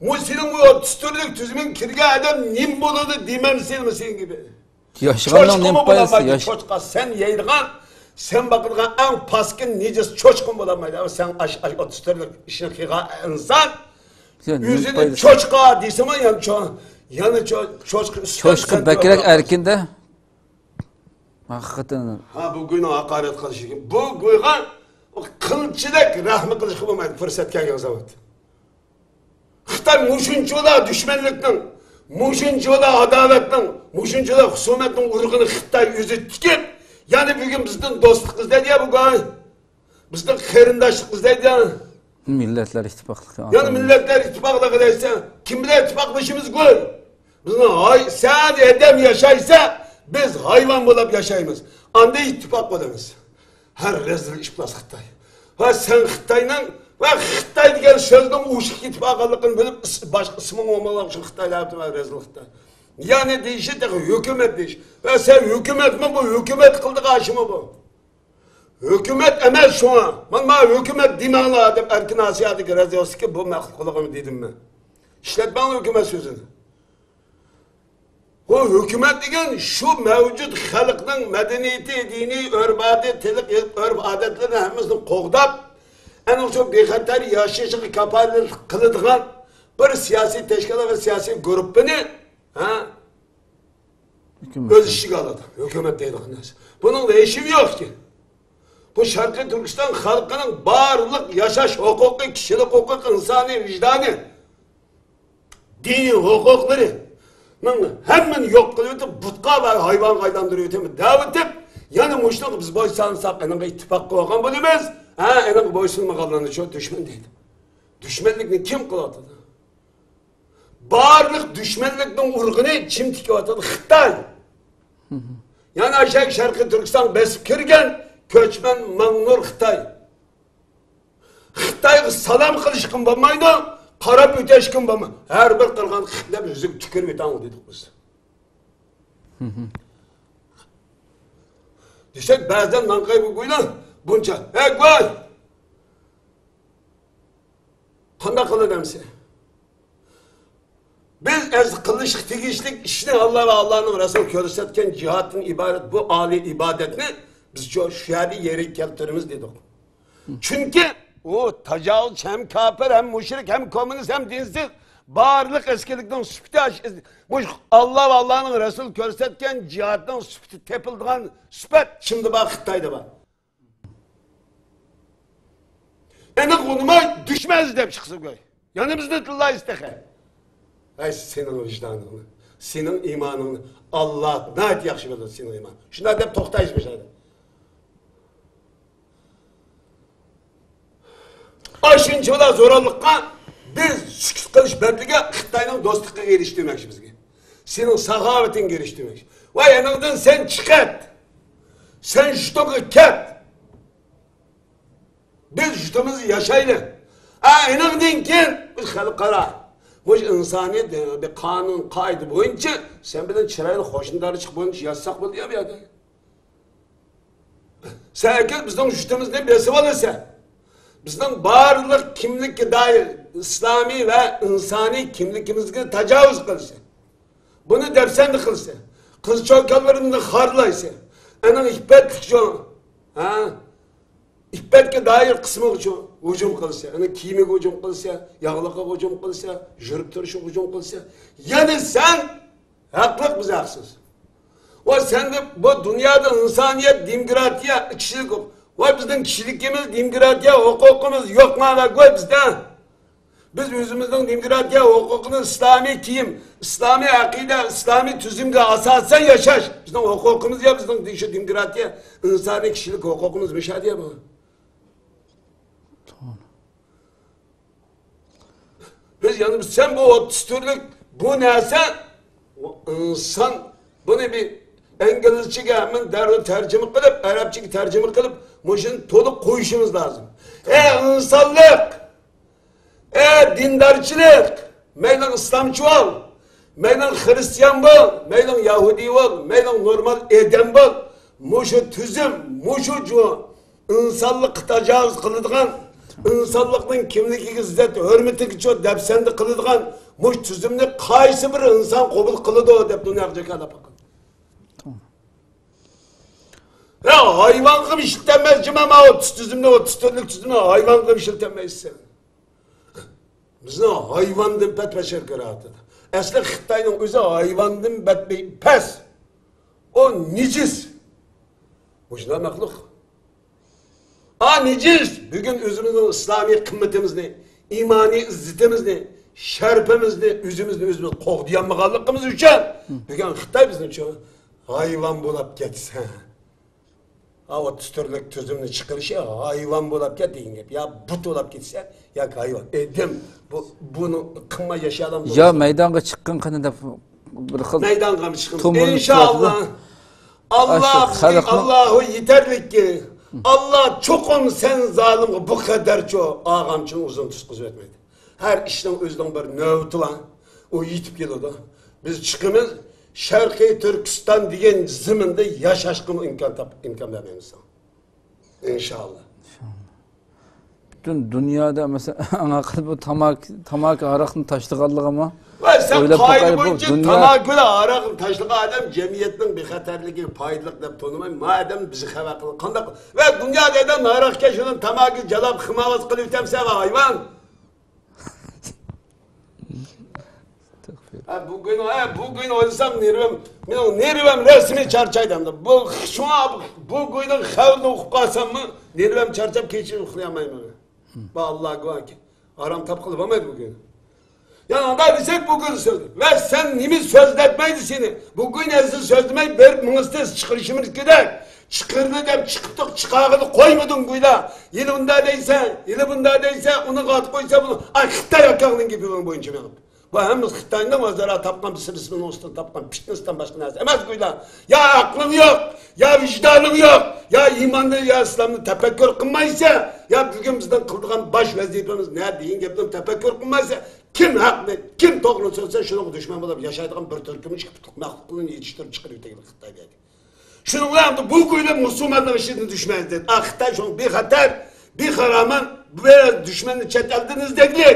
مۇ سېنىڭ بۇ ئوتتۇز تۈرلۈك تۈزۈمۈڭگە كىرگەن ئادەم نېمە بولىدۇ دېمەمسەنمۇ سېنىڭ گېپى؟ ياشىغاننىڭ نېمە چوشقىمۇ پايدىسى؟ بولالمايدۇ، ياش- چوشقا. سەن يەيدىغان، سەن باقىدىغان ئەڭ پاسكىن نىجىس چوشقىمۇ بولالمايدۇ. ئەمما سەن ئاش، ئاش، ئوتتۇز تۈرلۈك ئىشنى قىلغان ئىنسان يا، نېمە ئۆزىنى پايدىسى؟ چوشقا دېسىمۇ، يەنە چو-، يەنە چو-، چوشقا ئۈستىدە چوشقا سەن بەكرەك تۇرۇپ ئەركىن-دە. ھەقىقەتەن. ھا، بۇ گۇينىڭ ھاقارەت قىلىشى. بۇ گۇيغا قىلچىدەك رەھمى قىلىشقا بولمايدۇ، پۇرسەت كەلگەن زاۋۇت. خىتاي مۇشۇنچىۋالا دۈشمەنلىكنىڭ، مۇشۇنچىۋالا ئاداۋەتنىڭ، مۇشۇنچىۋالا خۇسۇمەتنىڭ ئۇرۇقىنى خىتاي ئۆزى تىكىپ، يەنە بۈگۈن بىزدىن دوستلۇق ئىزدەيدۇ يا بۇ گاي. بىزدىن قېرىنداشلىق ئىزدەيدۇ يا. مىللەتلەر ئىتتىپاقلىقى. يەنە مىللەتلەر ئىتتىپاقلىقى دەيسەن، كىم بىلەن ئىتتىپاقلىشىمىز گۇي؟ بىزنىڭ ھاي، سەن ئادەم ياشايسا، بىز ھايۋان بولاپ ياشايمىز. ئاندا ئىتتىپاق بولىمىز. ھە، رەزىل ئىپلاس خىتاي. ۋە سەن خىتاينىڭ، ۋە خىتاي دېگەن سۆزنىڭ ئۇششۇق كېتىپ قالغانلىقىنى بىلىپ، ئىس-، باشقا ئىسمىڭ بولمىغان شۇ خىتاي دەۋاتىمەن، رەزىل خىتاي. يەنى دېيىشى تېخى ھۆكۈمەت دېيىش. ۋە سەن ھۆكۈمەتمۇ بۇ، ھۆكۈمەت قىلىدىغان ئىشمۇ بۇ؟ ھۆكۈمەت ئەمەس شۇڭا. مانا، مانا ھۆكۈمەت دېمەڭلار دەپ ئەركىن ئاسىيادىكى رادىيوسىدىكى بۇ مەخلۇق قۇلىقىمغا دېدىممەن. ئىشلەتمەڭلار ھۆكۈمەت سۆزىنى. بۇ ھۆكۈمەت دېگەن شۇ مەۋجۇت خەلقنىڭ مەدەنىيىتى، دىنىي ئۆرپ-ئادىتى، تىلى، ئۆرپ-ئادەتلىرىنى ھەممىسىنى قوغداپ، ئەنە شۇ بىخەتەر ياشىشىغا كاپالەتلىك قىلىدىغان بىر سىياسىي تەشكىلات ۋە سىياسىي گۇرۇپپىنى، ھە، ھۆكۈمەت. ئۆز ئىچىگە ئالىدۇ. ھۆكۈمەت دەيدىغان نەرسە. بۇنىڭدا ھېچنېمە يوقكەن. بۇ شەرقىي تۈركىستان خەلقىنىڭ بارلىق ياشاش ھوقۇقى، كىشىلىك ھوقۇق، ئىنسانىي ۋىجدانى، دىنىي ھوقۇقلىرىنىڭ ھەممىنى يوق قىلىۋېتىپ، بۇتقا ۋە ھايۋانغا ئايلاندۇرۇۋېتىمىز دەۋېتىپ، يەنە مۇشۇنىڭغا بىز بويسۇنساق، ئېنىڭغا ئىتتىپاق قىلىۋالغان بولىمىز. ھە، ئېنىڭغا بويسۇنمىغانلارنى شۇ دۈشمەن دەيدۇ. دۈشمەنلىكنى كىم قىلىۋاتىدۇ؟ بارلىق دۈشمەنلىكنىڭ ئۇرۇقىنى كىم تىكىۋاتىدۇ؟ خىتاي. يەنى ئاشۇ شەرقىي تۈركىستانغا بېسىپ كىرگەن كۆچمەن ماڭنۇر خىتاي. خىتايغا سالام قىلىشقىمۇ بولمايدۇ، قاراپ ئۆتۈشكىمۇ بولمايدۇ. ھەر بىر قىلغان خىتاي يۈزىگە تۈكۈرۈپ ئۆتەڭ دېدۇق بىز. دېسەك، بەزىدە نانقاي بۇ گۇيلار بۇنچە، ھە، گۇي! قانداق قىلىدۇ ئەمسە؟ بىز ئەمسە قىلىشقا تېگىشلىك ئىشنى، ئاللا ۋە ئاللانىڭ رەسۇلى كۆرسەتكەن جىھادتىن ئىبارەت بۇ ئالىي ئىبادەتنى بىز شۇ، شۇ يەردە يەرگە كەلتۈرىمىز دېدۇق. چۈنكى ئۇ تاجاۋۇزچى ھەم كاپىر، ھەم مۇشرىك، ھەم كوممۇنىست، ھەم دىنسىز، بارلىق ئەسكىلىكنىڭ سۈپىتى ئاش-، مۇش-، ئاللا ۋە ئاللانىڭ رەسۇلى كۆرسەتكەن جىھادنىڭ سۈپىتى تېپىلىدىغان سۈپەت كىمدە بار؟ خىتايدا بار. ئېنىق ئۇنىماي دۈشمەن ئىزدەپ چىقسا گۇي. يەنە بىزنى تىللايسىز تېخى. ھەي، سېنىڭ ۋىجدانىڭنى، سېنىڭ ئىمانىڭنى ئاللا ناھايىتى ياخشى بىلىدۇ، سېنىڭ ئىمان. شۇنداق دەپ توختايسىز مۇشۇ يەردە. ئاشۇنچىۋالا زوراللىققا بىز سۈكۈت قىلىش بەدىلىگە خىتاينىڭ دوستلۇقىغا ئېرىشتۈرمەكچى بىزگە. سېنىڭ ساخاۋىتىڭگە ئېرىشتۈرمەكچى. ۋاي، ئېنىڭدىن سەن چىقىت. سەن شۇتۇڭغا كەت. بىز يۇرتىمىزدا ياشايلى. ئا، ئېنىڭدىن كېيىن بىز خەلقئارا مۇشۇ ئىنسانىيەت، بىر قانۇن، قائىدە بويىچە سەن بىلەن چىرايلىق قوشنىدارچىلىق بويىچە ياشىساق بولدى يا بۇ يەردە. سەن ئەكەل بىزنىڭ يۇرتىمىزنى بېسىۋالىسەن. بىزنىڭ بارلىق كىملىككە دائىر ئىسلامىي ۋە ئىنسانىي كىملىكىمىزگە تاجاۋۇز قىلىسەن. بۇنى دەپسەندە قىلىسەن. قىز-چوكانلىرىمىزنى خارلايسەن. ئېنىڭ ئىپپەتلىك چوڭ. ھە؟ ئىپ-، ئىبادەتكە دائىر قىسمىغا ھۇجۇم قىلسا، يەنى كىيىمىگە ھۇجۇم قىلسا، ياغلىقىغا ھۇجۇم قىلسا، يۈرۈپ تۇرۇشىغا ھۇجۇم قىلسا، يەنى سەن ھەقلىق، بىز ھەقسىز. ۋە سەن دەپ بۇ دۇنيادا ئىنسانىيەت، دېموكراتىيە، كىشىلىك ھوق-، ۋە بىزنىڭ كىشىلىكىمىز، دېموكراتىيە ھوقۇقىمىز يوقما ۋە گوي بىزدە؟ بىز ئۆزىمىزنىڭ دېموكراتىيە ھوقۇقىنى ئىسلامىي كىيىم، ئىسلامىي ئەقىدە، ئىسلامىي تۈزۈمگە ئاساسەن ياشاش بىزنىڭ ھوقۇقىمىز يا، بىزنىڭ شۇ دېموكراتىيە، ئىنسانىي كىشىلىك ھوقۇقىمىز مۇشۇ يەردە بۇ. بىز يەنە بىز سەن بۇ ئوتتۇز تۈرلۈك بۇ نەرسە، ئىنسان بۇنى بىر ئىنگلىزچىگە ھەممىنى دەررۇ تەرجىمە قىلىپ، ئەرەبچىگە تەرجىمە قىلىپ، مۇشۇنى تولۇق قويۇشىمىز لازىم. ئەي ئىنسانلىق! ئەي دىندارچىلىق! مەيلىڭ ئىسلامچى بول، مەيلىڭ خىرىستىيان بول، مەيلىڭ يەھۇدىي بول، مەيلىڭ نورمال ئادەم بول. مۇشۇ تۈزۈم، مۇشۇ جۇ-، ئىنسانلىققا تاجاۋۇز قىلىدىغان، ئىنسانلىقنىڭ كىملىكىگە ئىززەت، ھۆرمىتىگە چوڭ دەپسەندە قىلىدىغان مۇشۇ تۈزۈمنى قايسى بىر ئىنسان قوبۇل قىلىدۇ دەپ دۇنياغا جاكارلاپ باققىن. ھە، ھايۋانغىمۇ ئىشلىتەلمەس جۇما، ماۋۇ تۈز تۈزۈمنى، ئۇ تۈز تۈرلۈك تۈزۈمنى ھايۋانغىمۇ ئىشلىتەلمەيسەن. بىزنى ھايۋاندىن بەتبەشەر كۆرۈۋاتىدۇ. ئەسلى خىتاينىڭ ئۆزى ھايۋاندىن بەتبەي پەس. ئۇ نىجىس. مۇشۇنداق مەخلۇق. ئا نىجىس! بۈگۈن ئۆزىمىزنىڭ ئىسلامىي قىممىتىمىزنى، ئىمانىي ئىززىتىمىزنى، شەرىپىمىزنى، ئۆزىمىزنى ئۆزىمىز قوغدىيالمىغانلىقىمىز ئۈچۈن بۈگۈن خىتاي بىزنى شۇ ھايۋان بولاپ كەتسە. ئا ئوتتۇز تۈرلۈك تۈزۈمنى چىقىرىشى ھايۋان بولاپ كەت دېگەن گەپ. يا بۇت بولاپ كەتسە، ياكى ھايۋان. ئېدىم، بۇ، بۇنى قىلماي ياشىيالامدۇ؟ يا مەيدانغا چىققىن قېنى دەپ بىر خىل مەيدانغا چىقىمىز. تومۇرنى ئىنشاللا. تۇتۇۋاتىدۇ. ئاللا، ئاشۇ خەلقنىڭ ئاللاھۇ يېتەرلىككى. ئاللا چوقۇم سەن زالىمغا بۇ قەدەرچۇ ئاغامچىنى ئۇزۇن تۇتقۇزۇۋەتمەيدۇ. ھەر ئىشنىڭ ئۆزىنىڭ بىر نۆۋىتى بار. ئۇ يېتىپ كېلىدۇ. بىز چىقىمىز، شەرقىي تۈركىستان دېگەن زېمىندا ياشاشقىمۇ ئىمكان تاپ-، ئىمكان بەرمەيمىز ساڭا. ئىنشاللا. پۈتۈن دۇنيادا، مەسىلەن، ئەڭ ئاخىرى بۇ تاماكا، تاماكا ھاراقنى تاشلىغانلىقىمۇ ۋە سەن ئويلاپ قائىدە باقايلى، بۇ بويىچە دۇنيا تاماكا بىلەن ھاراقنى تاشلىغان ئادەم جەمئىيەتنىڭ بىخەتەرلىكىگە پايدىلىق دەپ تونۇماي، ما ئادەم بىزگە خەۋەر قىلىدۇ. قانداق؟ ۋە دۇنيادا ئادەم ھاراق كەشىدىن تاماكا جالاپ خىماۋاز قىلىۋېتەمسەن ۋە ھايۋان! ھە، بۈگۈن، ھە، بۈگۈن ئويلىسام نېرۋام، مېنىڭ نېرۋام رەسمىي چارچايدۇ ئەمدى. بۇ، شۇڭا بۇ گۇينىڭ خەۋىرىنى ئوقۇپ قالساممۇ نېرۋام چارچاپ كېچە ئۇخلىيالمايمەن. بۇ ئاللا گۇۋاھكى. ئارام تاپقىلى بولمايدۇ بۈگۈن. يا ئۇنداق دېسەك بۈگۈن سۆز. ۋە سەن نېمە سۆزلەتمەيدۇ سېنى؟ بۈگۈن ئەزىز سۆزلىمەي بېرىپ مېڭىسىتېز چىقىرىشىمىز كېرەك. چىقىرىدۇ دەپ چىقىپتۇق، چىقارغىلى قويمىدىڭ گۇيلا. يىلى ئۇنداق دەيسەن، يىلى بۇنداق دەيسەن، ئۇنى قاتىپ قويسا بۇ، ئاي خىتاي ئاكاڭنىڭ گېپى بويىچە مېڭىپ. بۇ ھەممىسى خىتاينىڭ ئۆزئارا تاپقان بىسىرىسىنىڭ ئۈستىدىن تاپقان پىتنىسىدىن باشقا نەرسە ئەمەس گۇيلا. يا ئەقلىڭ يوق، يا ۋىجدانىڭ يوق، يا ئىماننى، يا ئىسلامنى تەپەككۇر قىلمايسەن، يا بۈگۈن بىزنىڭ قىلىدىغان باش ۋەزىپىمىز نە دېگەن گەپنى تەپەككۇر قىلمايسەن. كىم ھەقنى، كىم توغرىنى سۆزلىسە، شۇنىڭغا دۈشمەن بولۇپ ياشايدىغان بىر تۈركۈم ئىككى پۇتلۇق مەخلۇقنى يېتىشتۈرۈپ چىقىرىۋېتەيلى خىتاي بەگى. شۇنىڭ بىلەن بۇ كۈنى مۇسۇلماننىڭ ئىچىدىن دۈشمەن ئىزدەيدۇ. ئا، خىتاي شۇڭا بىخەتەر، بىخارامان، بۇ دۈشمەننى چەت ئەلدىن ئىزدەيلى.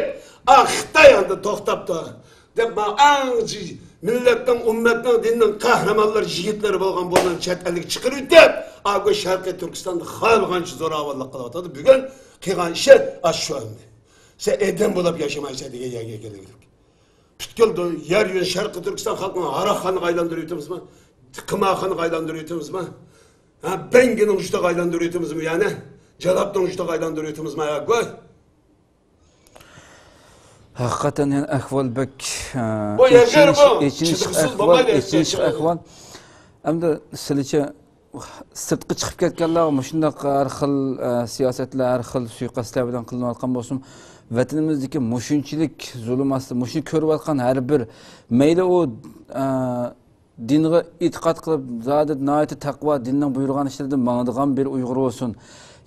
ئا، خىتاي ئەمدى توختاپتۇ. دەپ، مانا ئەڭ جى-، مىللەتنىڭ، ئۈممەتنىڭ، دىننىڭ قەھرىمانلىرى، يىگىتلىرى بولغان بۇلارنى چەت ئەلگە چىقىرىۋېتىپ، ئا، بۇ شەرقىي تۈركىستاندا خالىغانچە زوراۋانلىق قىلىۋاتىدۇ. بۈگۈن قىلغان ئىشى ئاشۇ ئەمدى. سەن ئادەم بولۇپ ياشىمايسەن دېگەن يەرگە كېلىۋېتىپ. پۈتكۈل دۇ-، يەر يۈزى شەرقىي تۈركىستان خەلقىنى ھاراقخانىغا ئايلاندۇرۇۋېتىمىزمۇ؟ قىمارخانىغا ئايلاندۇرۇۋېتىمىزمۇ؟ ھە، بەڭگىنىڭ ئۇشتىغا ئايلاندۇرۇۋېتىمىزمۇ يەنە؟ جاللاتنىڭ ئۇشتىغا ئايلاندۇرۇۋېتىمىزمۇ يا گۇي؟ ھەقىقەتەن يەنە ئەھۋال بەك، ئە، بۇ يەر ئېچىنىش، بۇ. ئېچىنىش ئەھۋال، ئېچىنىش ئەھۋال. ئەمدى سىلىچە سىرتقا چىقىپ كەتكەنلەرگە مۇشۇنداق ھەر خىل، ئە، سىياسەتلەر، ھەر خىل سۇيىقەستلەر بىلەن قىلىنىۋاتقان بولسىمۇ، ۋەتىنىمىزدىكى مۇشۇنچىلىك زۇلۇم ئاستىدا مۇشۇنى كۆرۈۋاتقان ھەر بىر، مەيلى ئۇ، ئە، دىنغا ئېتىقاد قىلىپ، زادى ناھايىتى تەقۋا، دىننىڭ بۇيرۇغان ئىشلىرىدا ماڭىدىغان بىر ئۇيغۇر بولسۇن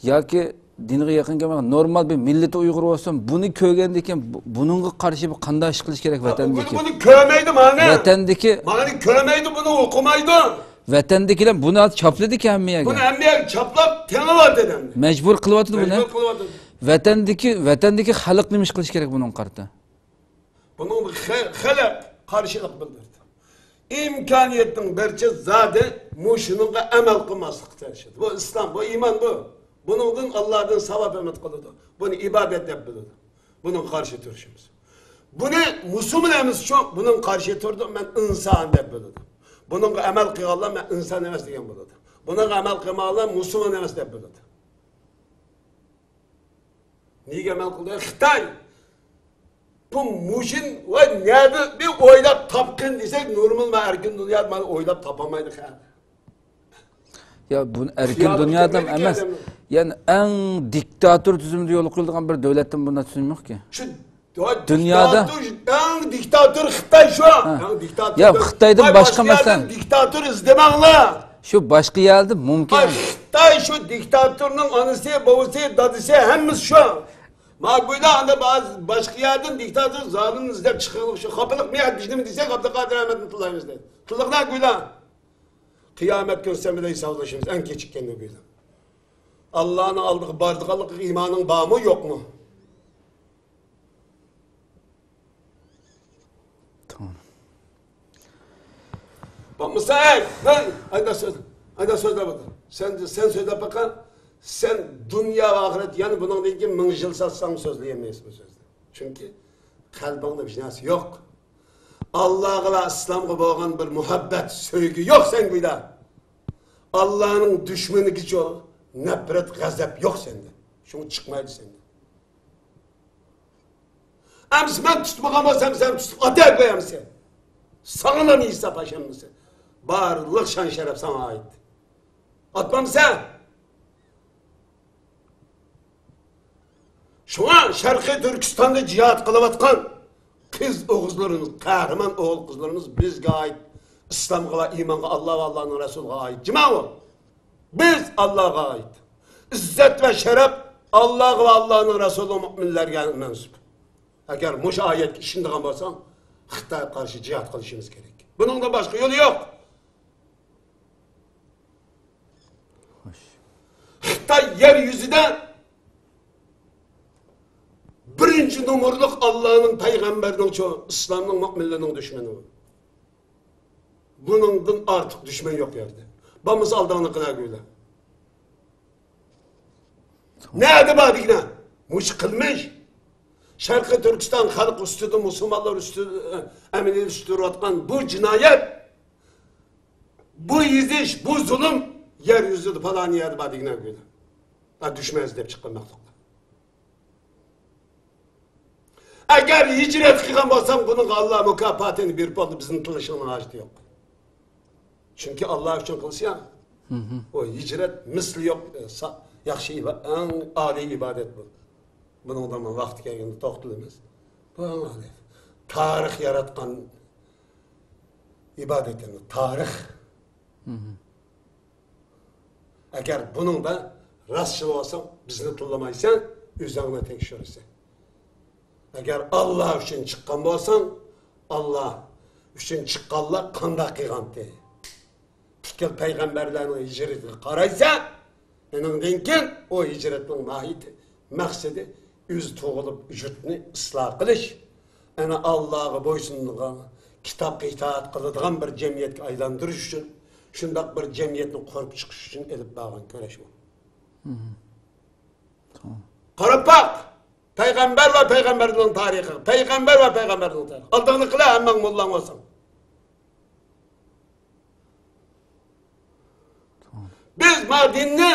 ياكى دىنغا يېقىن كەلمىگەن نورمال بىر مىللىتى ئۇيغۇر بولسۇن، بۇنى كۆرگەندىن كېيىن بۇ-، بۇنىڭغا قارشى بىر قانداق ئىش قىلىش كېرەك ۋەتەندىكى؟ بۇنى، بۇنى كۆرمەيدۇ مانا. ۋەتەندىكى، مانى كۆرمەيدۇ، بۇنى ئوقۇمايدۇ. ۋەتەندىكىلەر بۇنى ھازىر چاپلىدىكى ھەممە يەرگە. بۇنى ھەممە يەرگە چاپلاپ تېڭىۋاتىدۇ ئەمدى. مەجبۇر قىلىۋاتىدۇ بۇنى. مەجبۇر قىلىۋاتىدۇ. ۋەتەندىكى، ۋەتەندىكى خەلق نېمە ئىش قىلىش كېرەك بۇنىڭغا قارىتا؟ بۇنىڭغا خە-، خەلق قارشىلىق بىلدۈردى. ئىمكانىيەتنىڭ بارىچە زادى مۇشۇنىڭغا ئەمەل قىلماسلىققا تىرىشىدۇ. بۇ ئىسلام، بۇ ئىمان، بۇ. بۇنىڭدىن ئاللادىن ساۋاب ئۈمىد قىلىدۇ. بۇنى ئىبادەت دەپ بىلىدۇ. بۇنىڭغا قارشى تۇرۇشىمىز. بۇنى مۇسۇلمان ئەمەس شۇ، بۇنىڭغا قارشى تۇردۇق، مەن ئىنسان دەپ بىلىدۇ. بۇنىڭغا ئەمەل قىلغانلار مەن ئىنسان ئەمەس دېگەن بولىدۇ. بۇنىڭغا ئەمەل قىلمىغانلار مۇسۇلمان ئەمەس دەپ بىلىدۇ. نېگە ئەمەل قىلدى؟ خىتاي. بۇ مۇشۇن ۋە نەدە بىر ئويلاپ تاپقىن دېسەك، نورمال ۋە ئەركىن دۇنيادا مانا ئويلاپ تاپالمايدۇ خەق. يا، بۇ ئەركىن دۇنيادا ئەمەس. يەنى ئەڭ دىكتاتور تۈزۈمىدە يولغا قويۇلىدىغان بىر دۆلەتتىن بۇنداق تۈزۈم يوقكى. شۇ دۇنيادا دىكتاتور، ئەڭ دىكتاتور خىتاي شۇ. ھە. ئەڭ دىكتاتور. يا، خىتايدىن باشقا، مەسىلەن، دىكتاتور ئىزدىمەڭلار. شۇ باشقا يەردە مۇمكىن. ئاي، خىتاي شۇ دىكتاتورنىڭ ئانىسى، بوۋىسى، دادىسى، ھەممىسى شۇ. ما گويلا ئاندا باز-، باشقا يەردىن دىكتاتور، زالىمنى ئىزدەپ چىقىڭلار شۇ. خاپىلىق مېيەت بىزنىمۇ دېسەك، ئابدۇقادىر ئەمەتنى تىللايمىز دەيدۇ. تىللىغىنا گويلا. قىيامەت كۈنى سەن بىلەن ھېسابلىشىمىز، ئەڭ كېچىككەندە گويلا. ئاللانىڭ ئالدىغا بارىدىغانلىقىغا ئىمانىڭ بارمۇ، يوقمۇ؟ تامام. بولمىسا، ئەي، مەن ئايدا سۆز، ئايدا سۆزلەپ ئاتىدۇ. سەن، سەن سۆزلەپ باققان، سەن دۇنيا ۋە ئاخىرەت، يەنە بۇنىڭدىن كېيىن مىڭ يىل ساتساڭ سۆزلىيەلمەيسەن بۇ سۆزنى. چۈنكى قەلبىڭدە ھېچ نەرسە يوق. ئاللاغا ۋە ئىسلامغا بولغان بىر مۇھەببەت، سۆيگۈ يوق سەن گويدا. ئاللانىڭ دۈشمىنىگىچۇ نەپرەت، غەزەپ يوق سەندە. شۇڭا چىقمايدۇ سەندىن. ئەمسە مەن تۇتمىغان بولسام، سەن تۇتۇپ ئاتاپ قويامسەن. ساڭىلا ھېساب ھەممىسى. بارلىق شان شەرەپ ساڭا ئائىت. ئاتمامسەن؟ شۇڭا شەرقىي تۈركىستاندا جىھاد قىلىۋاتقان قىز ئوغۇزلىرىمىز، قەھرىمان ئوغۇل قىزلىرىمىز بىزگە ئائىت. ئىسلامغا ۋە ئىمانغا، ئاللا ۋە ئاللانىڭ رەسۇلىغا ئائىت. جىماۋۇ! بىز ئاللاغا ئائىت. ئىززەت ۋە شەرەپ ئاللاغا ۋە ئاللانىڭ رەسۇلى، مۆمىنلەرگە مەنسۇپ. ئەگەر مۇشۇ ئايەتكە ئىشىنىدىغان بولساڭ، خىتايغا قارشى جىھاد قىلىشىمىز كېرەك. بۇنىڭدىن باشقا يولى يوق. خوش. خىتاي يەر يۈزىدە بىرىنچى نومۇرلۇق ئاللانىڭ، پەيغەمبەرنىڭ، ئىسلامنىڭ، مۆمىنلەرنىڭ دۈشمىنى. بۇنىڭدىن ئارتۇق دۈشمەن يوق يەردە. بولمىسا ئالدىڭنى قىلەگۈلە. نەدە بار دېگىنە؟ مۇشۇ قىلمىش. شەرقىي تۈركىستان خەلقى ئۈستىدە، مۇسۇلمانلار ئۈستىدە، ئە، ئەمەلىيلەشتۈرۈۋاتقان بۇ جىنايەت، بۇ ئېزىش، بۇ زۇلۇم يەر يۈزىدە پالان يەردە بار دېگىنە گۆدە. ھە، دۈشمەن ئىزدەپ چىققان مەخلۇقلار. ئەگەر ھىجرەت قىلغان بولساڭ، بۇنىڭغا ئاللا مۇكاپاتىنى بېرىپ بولدى، بىزنى تىللىشىڭنىڭ ھاجىتى يوق. چۈنكى ئاللا ئۈچۈن قىلسا، ئۇ ھىجرەت مىسلى يوق، ئە، سا-، ياخشى ئىبا-، ئەڭ ئالىي ئىبادەت بۇ. بۇنىڭدا مانا ۋاقتى كەلگەندە توختىلىمىز. بۇ ئەڭ ئالىي. تارىخ ياراتقان ئىبادەت ئەمەس، تارىخ. ئەگەر بۇنىڭدا راستچىل بولساڭ، بىزنى تىللىمايسەن، ئۆزۈڭنى تەكشۈرىسەن. ئەگەر ئاللا ئۈچۈن چىققان بولساڭ، ئاللا ئۈچۈن چىققانلار قانداق قىلغانتى؟ پۈتكۈل پەيغەمبەرلەرنىڭ ھىجرىتىگە قارايسەن، ئۇنىڭدىن كېيىن ئۇ ھىجرەتنىڭ ماھىيىتى، مەقسىتى ئۆزى تۇغۇلۇپ يۇرتنى ئىسلاھ قىلىش، ئەنە ئاللاغا بويسۇنىدىغان، كىتابقا ئىتائەت قىلىدىغان بىر جەمئىيەتكە ئايلاندۇرۇش ئۈچۈن، شۇنداق بىر جەمئىيەتنى قۇرۇپ چىقىش ئۈچۈن ئېلىپ بارغان كۈرەش بۇ. تامام. قاراپ باق! پەيغەمبەر ۋە پەيغەمبەرنىڭ تارىخى، پەيغەمبەر ۋە پەيغەمبەرنىڭ تارىخى. ئالدىڭنى قىلە، ھەممەڭ موللاڭ بولساڭ. بىز ما دىننى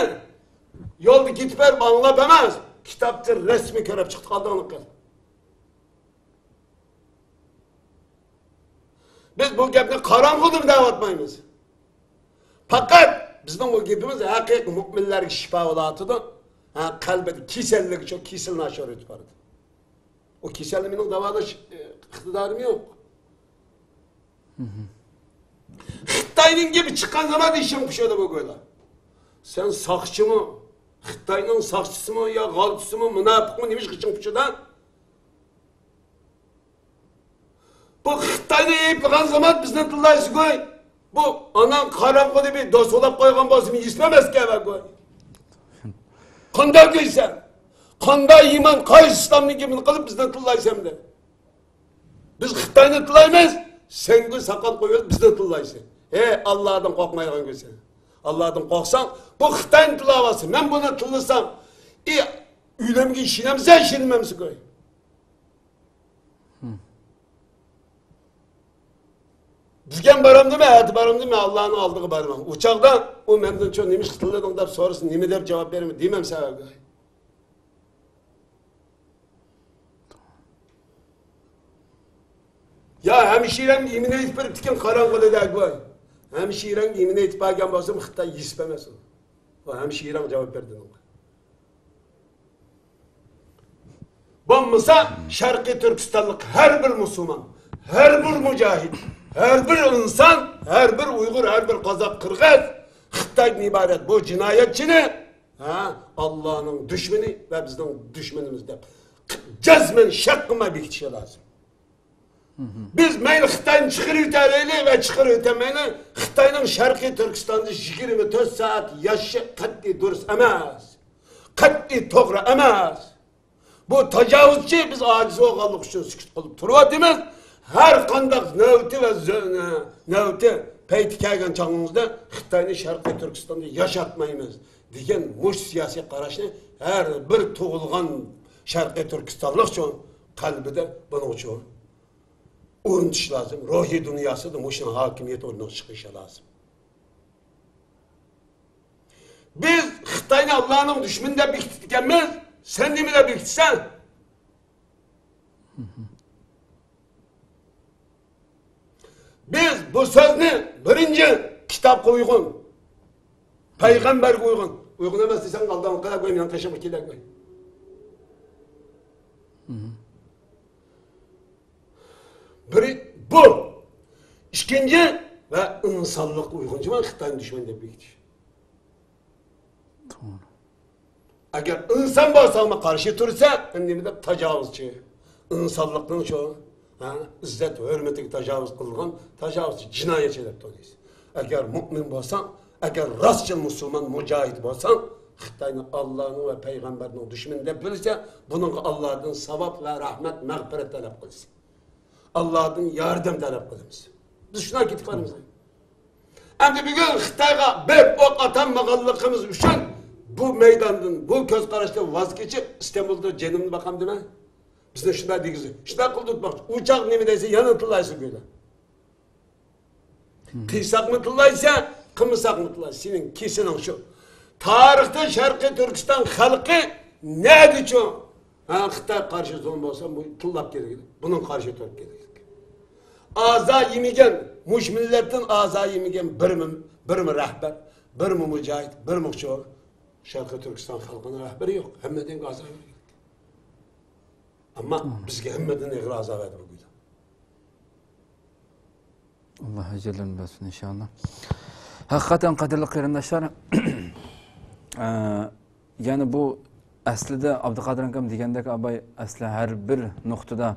يولدا كېتىپ بېرىپ ئاڭلاپ ئەمەس، كىتابتىن رەسمىي كۆرۈپ چىقتۇق، ئالدىڭلىق قىل. بىز بۇ گەپنى قاراڭغۇ دەپ دەۋاتمايمىز. پەقەت بىزنىڭ بۇ گېپىمىز ھەقىقىي مۆمىنلەرگە شىپا بولۇۋاتىدۇ. ھە، قەلبىدە كېسەللىكى شۇ، كېسىلى ناچار ئۆتۈپ بارىدۇ. ئۇ كېسەلنى مېنىڭ داۋالاش، ئى، ئىقتىدارىم يوق. خىتاينىڭ گېپى چىققان زامان ئىشىڭ پۇشىدۇ بۇ گويلا. سەن ساقچىمۇ، خىتاينىڭ ساقچىسىمۇ يا غالچىسىمۇ، مۇناپىقمۇ، نېمىشقا ئىشىڭ پۇشىدۇ؟ بۇ خىتاينى ئەيىبلىگەن زامان بىزنى تىللايسىز گوي. بۇ ئاناڭ قاراڭغۇدا بىر دوسۇلاپ قويغان بولسىمۇ ھېساب ئەمەسكەن گوي. قانداق دەيسەن؟ قانداق ئىمان، قايسى ئىسلامنىڭ گېپىنى قىلىپ بىزنى تىللايسەن دەپ؟ بىز خىتاينى تىللايمىز، سەن گۇ ساقال قويۇۋېلىپ بىزنى تىللايسەن. ھەي، ئاللادىن قورقمايدىغان گۇسەن. ئاللادىن قورقساڭ، بۇ خىتاينى تىللاۋاتسا، مەن بۇنى تىللىسام، ئى، ئۆلۈمگە ئىشىنەمسەن، ئىشەنمەمسەن كوي؟ بۈگۈن بارامدىمەن، ئەتە بارامدىمەن، ئاللانىڭ ئالدىغا بارىمەن. ئۇ چاغدا ئۇ مەندىن چوڭ نېمە ئىش تىللىدىڭ دەپ سورىسا، نېمە دەپ جاۋاب بېرىمەن دېمەمسەن. يا ھەمشىرەم ئىمىن ئېيتىپ بېرىپتىكەن قاراڭغۇلىدا گۇي. ھەمشىرەم ئىمىن ئېيتىپ بەرگەن بولسىمۇ خىتاي يېسىپ ئەمەس ئۇ. بۇ ھەمشىرەڭ جاۋاب بەردى ئۇنىڭغا. بولمىسا شەرقىي تۈركىستانلىق ھەر بىر مۇسۇلمان، ھەر بىر مۇجاھىد، ھەر بىر ئىنسان، ھەر بىر ئۇيغۇر، ھەر بىر قازاق، قىرغىز خىتايدىن ئىبارەت بۇ جىنايەتچىنى، ھە، ئاللانىڭ دۈشمىنى ۋە بىزنىڭ دۈشمىنىمىز دەپ جەزمەن شەك قىلماي بېكىتىشى لازىم. بىز مەيلى خىتاينى چىقىرىۋېتەلەيلى ۋە چىقىرىۋېتەلمەيلى، خىتاينىڭ شەرقىي تۈركىستاندا يىگىرمە تۆت سائەت ياشىشى قەتئىي دۇرۇس ئەمەس. قەتئىي توغرا ئەمەس. بۇ تاجاۋۇزچى، بىز ئاجىز بولغانلىقى ئۈچۈن سۈكۈت قىلىپ تۇرۇۋاتىمىز. ھەر قانداق نۆۋىتى ۋە زۆ-، نۆۋىتى پەيتى كەلگەن چاغىمىزدا خىتاينى شەرقىي تۈركىستاندا ياشاتمايمىز دېگەن مۇشۇ سىياسىي قاراشنى ھەر بىر تۇغۇلغان شەرقىي تۈركىستانلىقچۇ قەلبىدە بۇنىڭچۇ ئۇنتۇش لازىم. روھىي دۇنياسىدا مۇشۇنىڭ ھاكىمىيەت ئورنىغا چىقىشى لازىم. بىز خىتاينى ئاللانىڭ دۈشمىنى دەپ بېكىتىپتىكەنمىز. سەن نېمە دەپ بېكىتىسەن؟ بىز بۇ سۆزنى بىرىنچى كىتابقا ئۇيغۇن، پەيغەمبەرگە ئۇيغۇن، ئۇيغۇن ئەمەس دېسەڭ ئالدىڭغا قاراپ قوي، مېنىڭ قېشىمغا كېلەپ قوي. بىرى بۇ. ئىككىنچى، ۋە ئىنسانلىققا ئۇيغۇنچىمان خىتاينى دۈشمەن دەپ بېكىتىش. توغرا. ئەگەر ئىنسان بولساڭمۇ قارشى تۇرسا، ئەمدى نېمە دەپ تاجاۋۇزچى؟ ئىنسانلىقنىڭ شۇ، ھە، ئىززەت ھۆرمىتىگە تاجاۋۇز قىلغان تاجاۋۇزچى، جىنايەتچى دەپ تونۇيسەن. ئەگەر مۇئمىن بولساڭ، ئەگەر راستچىل مۇسۇلمان مۇجاھىد بولساڭ، خىتاينى ئاللانىڭ ۋە پەيغەمبەرنىڭ دۈشمىنى دەپ بىلسە، بۇنىڭغا ئاللادىن ساۋاب ۋە رەھمەت، مەغپىرەت تەلەپ قىلىسەن. ئاللادىن ياردەم تەلەپ قىلىمىز. بىز شۇنداق كېتىپ قالىمىز. ئەمدى بۈگۈن خىتايغا بىر ئوق ئاتالمىغانلىقىمىز ئۈچۈن بۇ مەيداندىن، بۇ كۆز قاراشتىن ۋاز كېچىپ، ئىستانبۇلدا جېنىمنى باقامدىمەن؟ بىزنى شۇنداق دېگۈزۈپ، شۇنداق قىلدۇرتماقچى. ئۇ چاغ نېمە دەيسەن، يەنە تىللايسەن گۆيلا. قىلساقمۇ تىللايسەن، قىلمىساقمۇ تىللايسەن. سېنىڭ كېسىلىڭ شۇ. تارىختا شەرقىي تۈركىستان خەلقى نەدىچۇ؟ ھە، خىتاي قارشى زۇلۇم بولسا، بۇ تىللاپ كېلىدۇ. بۇنىڭ قارشى تۇرۇپ كېلىدۇ. ئازا يېمىگەن، مۇشۇ مىللەتتىن ئازا يېمىگەن بىرمۇ، بىرمۇ رەھبەر، بىرمۇ مۇجاھىد، بىرمۇ شۇ شەرقىي تۈركىستان خەلقىنىڭ رەھبىرى يوق. ھەممىدىن ئازا بەردى. ئەمما بىزگە ھەممىدىن ئېغىر ئازا بەردى بۇ گۈيدە. ئاللا ئەجىرلىرىنى بەرسۇن ئىنشائاللا. ھەقىقەتەن قەدىرلىك قېرىنداشلار، ئە، يەنى بۇ ئەسلىدە ئابدۇقادىر ئاكام دېگەندەك، ئاباي ئەسلى ھەر بىر نۇقتىدا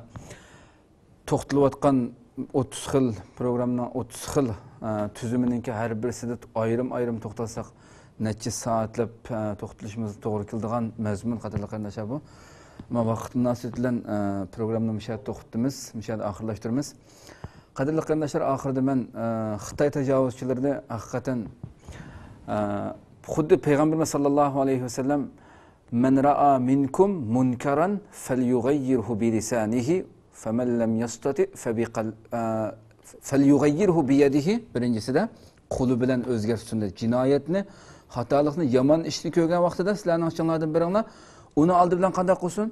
توختىلىۋاتقان ئوتتۇز خىل پروگراممىنىڭ ئوتتۇز خىل، ئە، تۈزۈمىنىڭكى ھەر بىرسىدە ئايرىم-ئايرىم توختالساق، نەچچە سائەتلەپ، ئە، توختىلىشىمىزغا توغرا كېلىدىغان مەزمۇن، قەدىرلىك قېرىنداشلار، بۇ. ئەمما ۋاقىت مۇناسىۋىتى بىلەن، ئە، پروگراممىنى مۇشۇ يەردە توختىتىمىز، مۇشۇ يەردە ئاخىرلاشتۇرىمىز. قەدىرلىك قېرىنداشلار، ئاخىرىدا مەن، ئە، خىتاي تاجاۋۇزچىلىرىنى ھەقىقەتەن، ئە، خۇددى پەيغەمبىرىمىز ساللاللاھۇ ئەلەيھى ۋەسەللەم، «مەن رائا مىنكۇم مۇنكەرەن فەليۇغەييىرھۇ بىلىسانىھى، فەمەن لەم يەستەتىئ فەبىقەل-، ئە، فەليۇغەييىرھۇ بىيەدىھى»، بىرىنچىسىدە، قولى بىلەن ئۆزگەرتسۇن دېدى. جىنايەتنى، خاتالىقنى، يامان ئىشنى كۆرگەن ۋاقتىدا سىلەرنىڭ ئىچىڭلاردىن بىرىڭلار ئۇنى ئالدى بىلەن قانداق قىلسۇن؟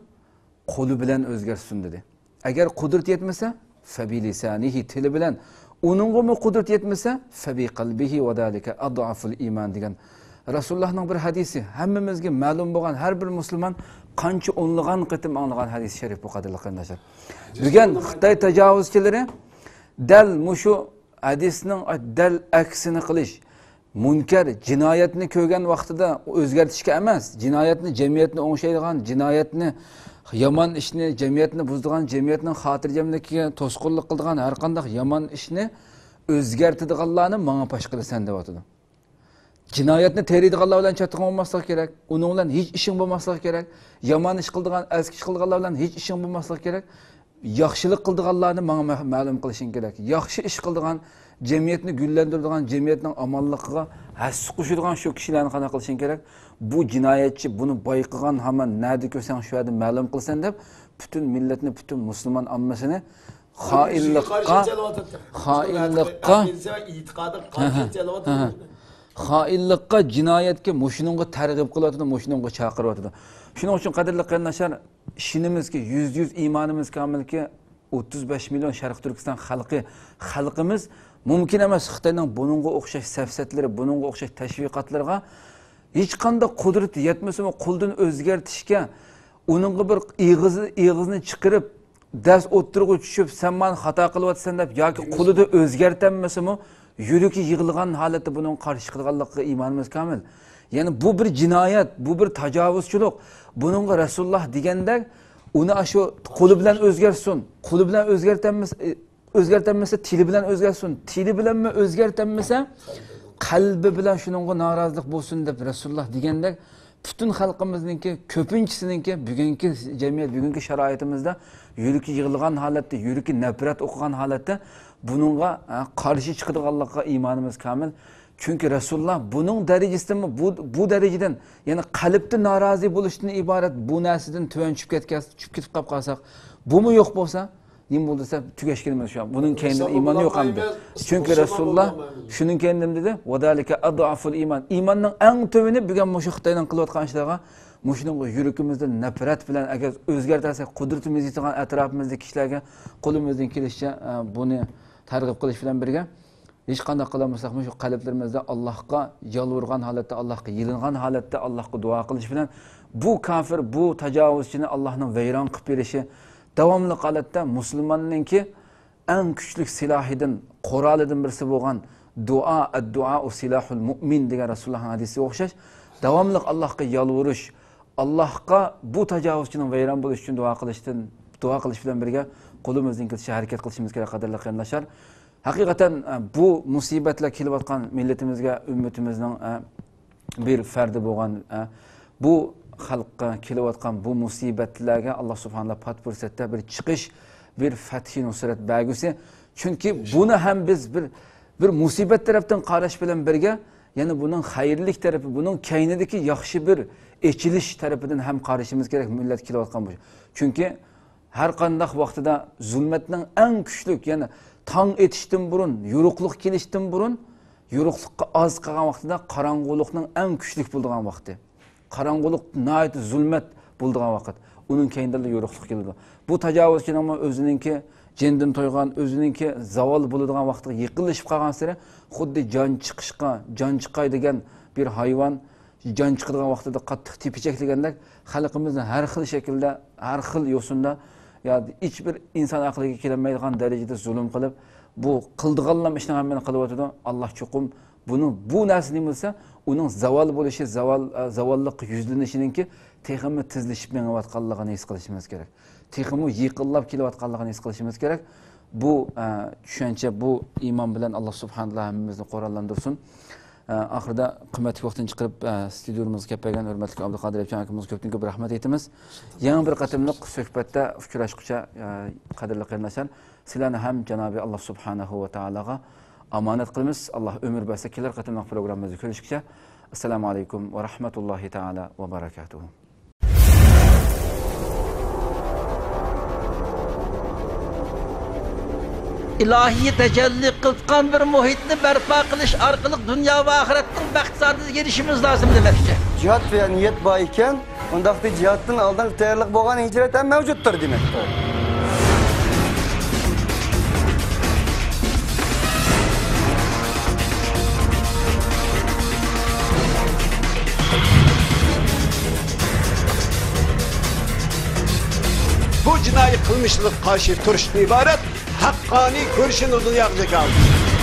قولى بىلەن ئۆزگەرتسۇن دېدى. ئەگەر قۇدرىتى يەتمىسە، فەبىلىسانىھى، تىلى بىلەن. ئۇنىڭغىمۇ قۇدرىتى يەتمىسە، فەبىقەلبىھى ۋەزالىكە ئەزئەفۇل ئىمان دېگەن رەسۇلۇللاھنىڭ بىر ھەدىسى، ھەممىمىزگە مەلۇم بولغان، ھەر بىر مۇسۇلمان قانچە ئونلىغان قېتىم ئاڭلىغان ھەدىسى شەرىپ بۇ، قەدىرلىك قېرىنداشلار. بۈگۈن خىتاي تاجاۋۇزچىلىرى دەل مۇشۇ ھەدىسنىڭ دەل ئەكسىنى قىلىش، مۇنكەر، جىنايەتنى كۆرگەن ۋاقتىدا ئۆزگەرتىشكە ئەمەس، جىنايەتنى، جەمئىيەتنى ئوڭشايدىغان، جىنايەتنى، يامان ئىشنى، جەمئىيەتنى بۇزىدىغان، جەمئىيەتنىڭ خاتىرجەملىكىگە توسقۇنلۇق قىلىدىغان ھەر قانداق يامان ئىشنى ئۆزگەرتىدىغانلارنى ماڭا پاش قىلىسەن دەۋاتىدۇ. جىنايەتنى تېرىيدىغانلار بىلەن چاتىقىڭ بولماسلىقى كېرەك، ئۇنىڭ بىلەن ھېچ ئىشىڭ بولماسلىقى كېرەك، يامان ئىش قىلىدىغان، ئەسكى ئىش قىلىدىغانلار بىلەن ھېچ ئىشىڭ بولماسلىقى كېرەك. ياخشىلىق قىلىدىغانلارنى ماڭا مە-، مەلۇم قىلىشىڭ كېرەك. ياخشى ئىش قىلىدىغان، جەمئىيەتنى گۈللەندۈرىدىغان، جەمئىيەتنىڭ ئامانلىقىغا ھەسسە قوشىدىغان شۇ كىشىلەرنى قانداق قىلىشىڭ كېرەك؟ بۇ جىنايەتچى، بۇنى بايقىغان ھامان نەدە كۆرسەڭ شۇ يەردە مەلۇم قىلىسەن دەپ، پۈتۈن مىللەتنى، پۈتۈن مۇسۇلمان ئاممىسىنى خائىنلىققا، خائىنلىققا، خائىنلىققا، جىنايەتكە، مۇشۇنىڭغا تەرغىب قىلىۋاتىدۇ، مۇشۇنىڭغا چاقىرىۋاتىدۇ. شۇنىڭ ئۈچۈن، قەدىرلىك قېرىنداشلار، ئىشىنىمىزكى، يۈزدە يۈز ئىمانىمىز كامىلكى، ئوتتۇز بەش مىليون شەرقىي تۈركىستان خەلقى، خەلقىمىز مۇمكىن ئەمەس خىتاينىڭ بۇنىڭغا ئوخشاش سەپسەتىلىرى، بۇنىڭغا ئوخشاش تەشۋىقاتلىرىغا ھېچقانداق قۇدرىتى يەتمىسىمۇ، قولىدىن ئۆزگەرتىشكە، ئۇنىڭغا بىر ئېغىز، ئېغىزنى چىقىرىپ، دەس ئوتتۇرىغا چۈشۈپ، سەن مانا خاتا قىلىۋاتىسەن دەپ ياكى قولىدا ئۆزگەرتەلمىسىمۇ، يۈرىكى يىغلىغان ھالەتتە بۇنىڭغا قارشى چىقىدىغانلىقىغا ئىمانىمىز كامىل. يەنى بۇ بىر جىنايەت، بۇ بىر تاجاۋۇزچىلىق. بۇنىڭغا رەسۇلۇللا دېگەندەك، ئۇنى ئاشۇ قولى بىلەن ئۆزگەرتسۇن، قولى بىلەن ئۆزگەرتەلمىسە، ئۆزگەرتەلمىسە، تىلى بىلەن ئۆزگەرتسۇن، تىلى بىلەنمۇ ئۆزگەرتەلمىسە، قەلبى بىلەن شۇنىڭغا نارازىلىق بولسۇن دەپ رەسۇلۇللا دېگەندەك، پۈتۈن خەلقىمىزنىڭكى، كۆپىنچىسىنىڭكى، بۈگۈنكى جەمئىيەت، بۈگۈنكى شارائىتىمىزدا يۈرىكى يىغلىغان ھالەتتە، يۈرىكى نەپرەت ئوقۇغان ھالەتتە بۇنىڭغا، ھە، قارشى چىقىدىغانلىقىغا ئىمانىمىز كامىل. چۈنكى رەسۇلۇللا بۇنىڭ دەرىجىسىدىنمۇ، بۇ، بۇ دەرىجىدىن، يەنى قەلبتە نارازى بولۇشتىن ئىبارەت بۇ نەرسىدىن تۆۋەن چۈشۈپ كەتكەن، چۈشۈپ كېتىپ قاپ قالساق، بۇمۇ يوق بولسا، نېمە بولدى دېسە، تۈگەشكىنىمىز شۇ. بۇنىڭ كەينىدىن ئىمان يوق ئەمدى. چۈنكى رەسۇلۇللا شۇنىڭ كەينىدىن نېمە دېدى؟ «ۋەزالىكە ئەزئەفۇل ئىمان.» ئىماننىڭ ئەڭ تۆۋىنى بۈگۈن مۇشۇ خىتاينىڭ قىلىۋاتقان ئىشلىرىغا، مۇشۇنىڭغا يۈرىكىمىزدىن نەپرەت بىلەن، ئەگەر ئۆزگەرتەلسەك، قۇدرىتىمىز يېتىدىغان ئەتراپىمىزدىكى كىشىلەرگە قولىمىزدىن كېلىشىچە، ئە، بۇنى تەرغىب قىلىش بىلەن بىرگە، ھېچقانداق قىلالمىساقمۇ، شۇ قەلبلىرىمىزدە ئاللاھقا يالۋۇرغان ھالەتتە، ئاللاھقا يېلىنغان ھالەتتە، ئاللاھقا دۇئا قىلىش بىلەن بۇ كافىر، بۇ تاجاۋۇزچىنى ئاللاھنىڭ ۋەيران قىلىپ بېرىشى، داۋاملىق ھالەتتە مۇسۇلماننىڭكى ئەڭ كۈچلۈك سىلاھىدىن، قورالىدىن بىرسى بولغان دۇئا، «ئەددۇئائۇ سىلاھۇل مۇئمىن» دېگەن رەسۇلۇللاھنىڭ ھەدىسىگە ئوخشاش، داۋاملىق ئاللاھقا يالۋۇرۇش، ئاللاھقا بۇ تاجاۋۇزچىنىڭ ۋەيران بولۇشى ئۈچۈن دۇئا قىلىشتىن، دۇئا قىلىش بىلەن بىرگە قولىمىزدىن كېلىشىچە ھەرىكەت قىلىشىمىز كېرەك، قەدىرلىك قېرىنداشلار. ھەقىقەتەن، ئە، بۇ مۇسىبەتلەر كېلىۋاتقان مىللىتىمىزگە، ئۈممىتىمىزنىڭ، ئە، بىر پەردى بولغان، ئە، بۇ خەلققە كېلىۋاتقان بۇ مۇسىبەتلەرگە ئاللا سۇبھانەللا پات پۇرسەتتە بىر چىقىش، بىر فەتھى نۇسرەت بەرگۈسى. چۈنكى بۇنى ھەم بىز بىر، بىر مۇسىبەت تەرەپتىن قاراش بىلەن بىرگە، يەنە بۇنىڭ خەيرلىك تەرىپى، بۇنىڭ كەينىدىكى ياخشى بىر ئېچىلىش تەرىپىدىن ھەم قارىشىمىز كېرەك، مىللەت كېلىۋاتقان بۇ. چۈنكى ھەر قانداق ۋاقتىدا زۇلمەتنىڭ ئەڭ كۈچلۈك، يەنى تاڭ ئېتىشتىن بۇرۇن، يورۇقلۇق كېلىشتىن بۇرۇن، يورۇقلۇققا ئاز قالغان ۋاقتىدا قاراڭغۇلۇقنىڭ ئەڭ كۈچلۈك بولىدىغان ۋاقتى. قاراڭغۇلۇق ناھايىتى زۇلمەت بولىدىغان ۋاقىت. ئۇنىڭ كەينىدىنلا يورۇقلۇق كېلىدۇ. بۇ تاجاۋۇزچىنىڭمۇ ئۆزىنىڭكى جېنىدىن تويغان، ئۆزىنىڭكى زاۋال بولىدىغان ۋاقتىغا يېقىنلىشىپ قالغانسېرى خۇددى جان چىقىشقا، جان چىقاي دېگەن بىر ھايۋان جان چىقىدىغان ۋاقتىدا قاتتىق تېپىچەكلىگەندەك، خەلقىمىزنى ھەر خىل شەكىلدە، ھەر خىل يوسۇندا، يا ھېچبىر ئىنسان ئەقلىگە كېلەلمەيدىغان دەرىجىدە زۇلۇم قىلىپ، بۇ قىلىدىغانلام ئىشنىڭ ھەممىنى قىلىۋاتىدۇ. ئاللا چوقۇم بۇنى، بۇ نەرسە نېمە دېسە، ئۇنىڭ زاۋال بولۇشى، زاۋال، زاۋاللىققا يۈزلىنىشىنىڭكى تېخىمۇ تېزلىشىپ مېڭىۋاتقانلىقىنى ھېس قىلىشىمىز كېرەك. تېخىمۇ يېقىنلاپ كېلىۋاتقانلىقىنى ھېس قىلىشىمىز كېرەك. بۇ، ئە، چۈشەنچە، بۇ ئىمان بىلەن ئاللا سۇبھانەللا ھەممىمىزنى قوراللاندۇرسۇن. ئە، ئاخىرىدا قىممەتلىك ۋاقتىنى چىقىرىپ، ئە، ستۇدىيىمىزغا كەپ بەرگەن ھۆرمەتلىك ئابدۇقادىر ئەپچان ئاكىمىزغا كۆپتىن كۆپ رەھمەت ئېيتىمىز. يېڭى بىر قېتىملىق سۆھبەتتە ئۇچراشقۇچە، ئە، قەدىرلىك قېرىنداشلار، سىلەرنى ھەم جانابى ئاللا سۇبھانەھۇ ۋە تائالاغا ئامانەت قىلىمىز. ئاللا ئۆمۈر بەرسە، كېلەر قېتىملىق پروگراممىمىزدا كۆرۈشكىچە، ئەسسالامۇ ئەلەيكۇم ۋە رەھمەتۇللاھى تائالا ۋە بەرەكاتۇھۇ. ئىلاھىي تەجەللى قىلىۋاتقان بىر مۇھىتنى بەرپا قىلىش ئارقىلىق دۇنيا ۋە ئاخىرەتنىڭ بەخت سائادىتىگە ئېرىشىمىز لازىم دېمەكچى. جىھاد دېگەن نىيەت بار ئىكەن، ئۇنداقتا جىھادتىن ئالدىنقى تەييارلىق بولغان ھىجرەت ھەم مەۋجۇتتۇر دېمەكتۇر. بۇ جىنايى قىلمىشلىرىغا قارشى تۇرۇشتىن ئىبارەت ھەققانىي كۈرىشىنى دۇنياغا جاكارلىدى.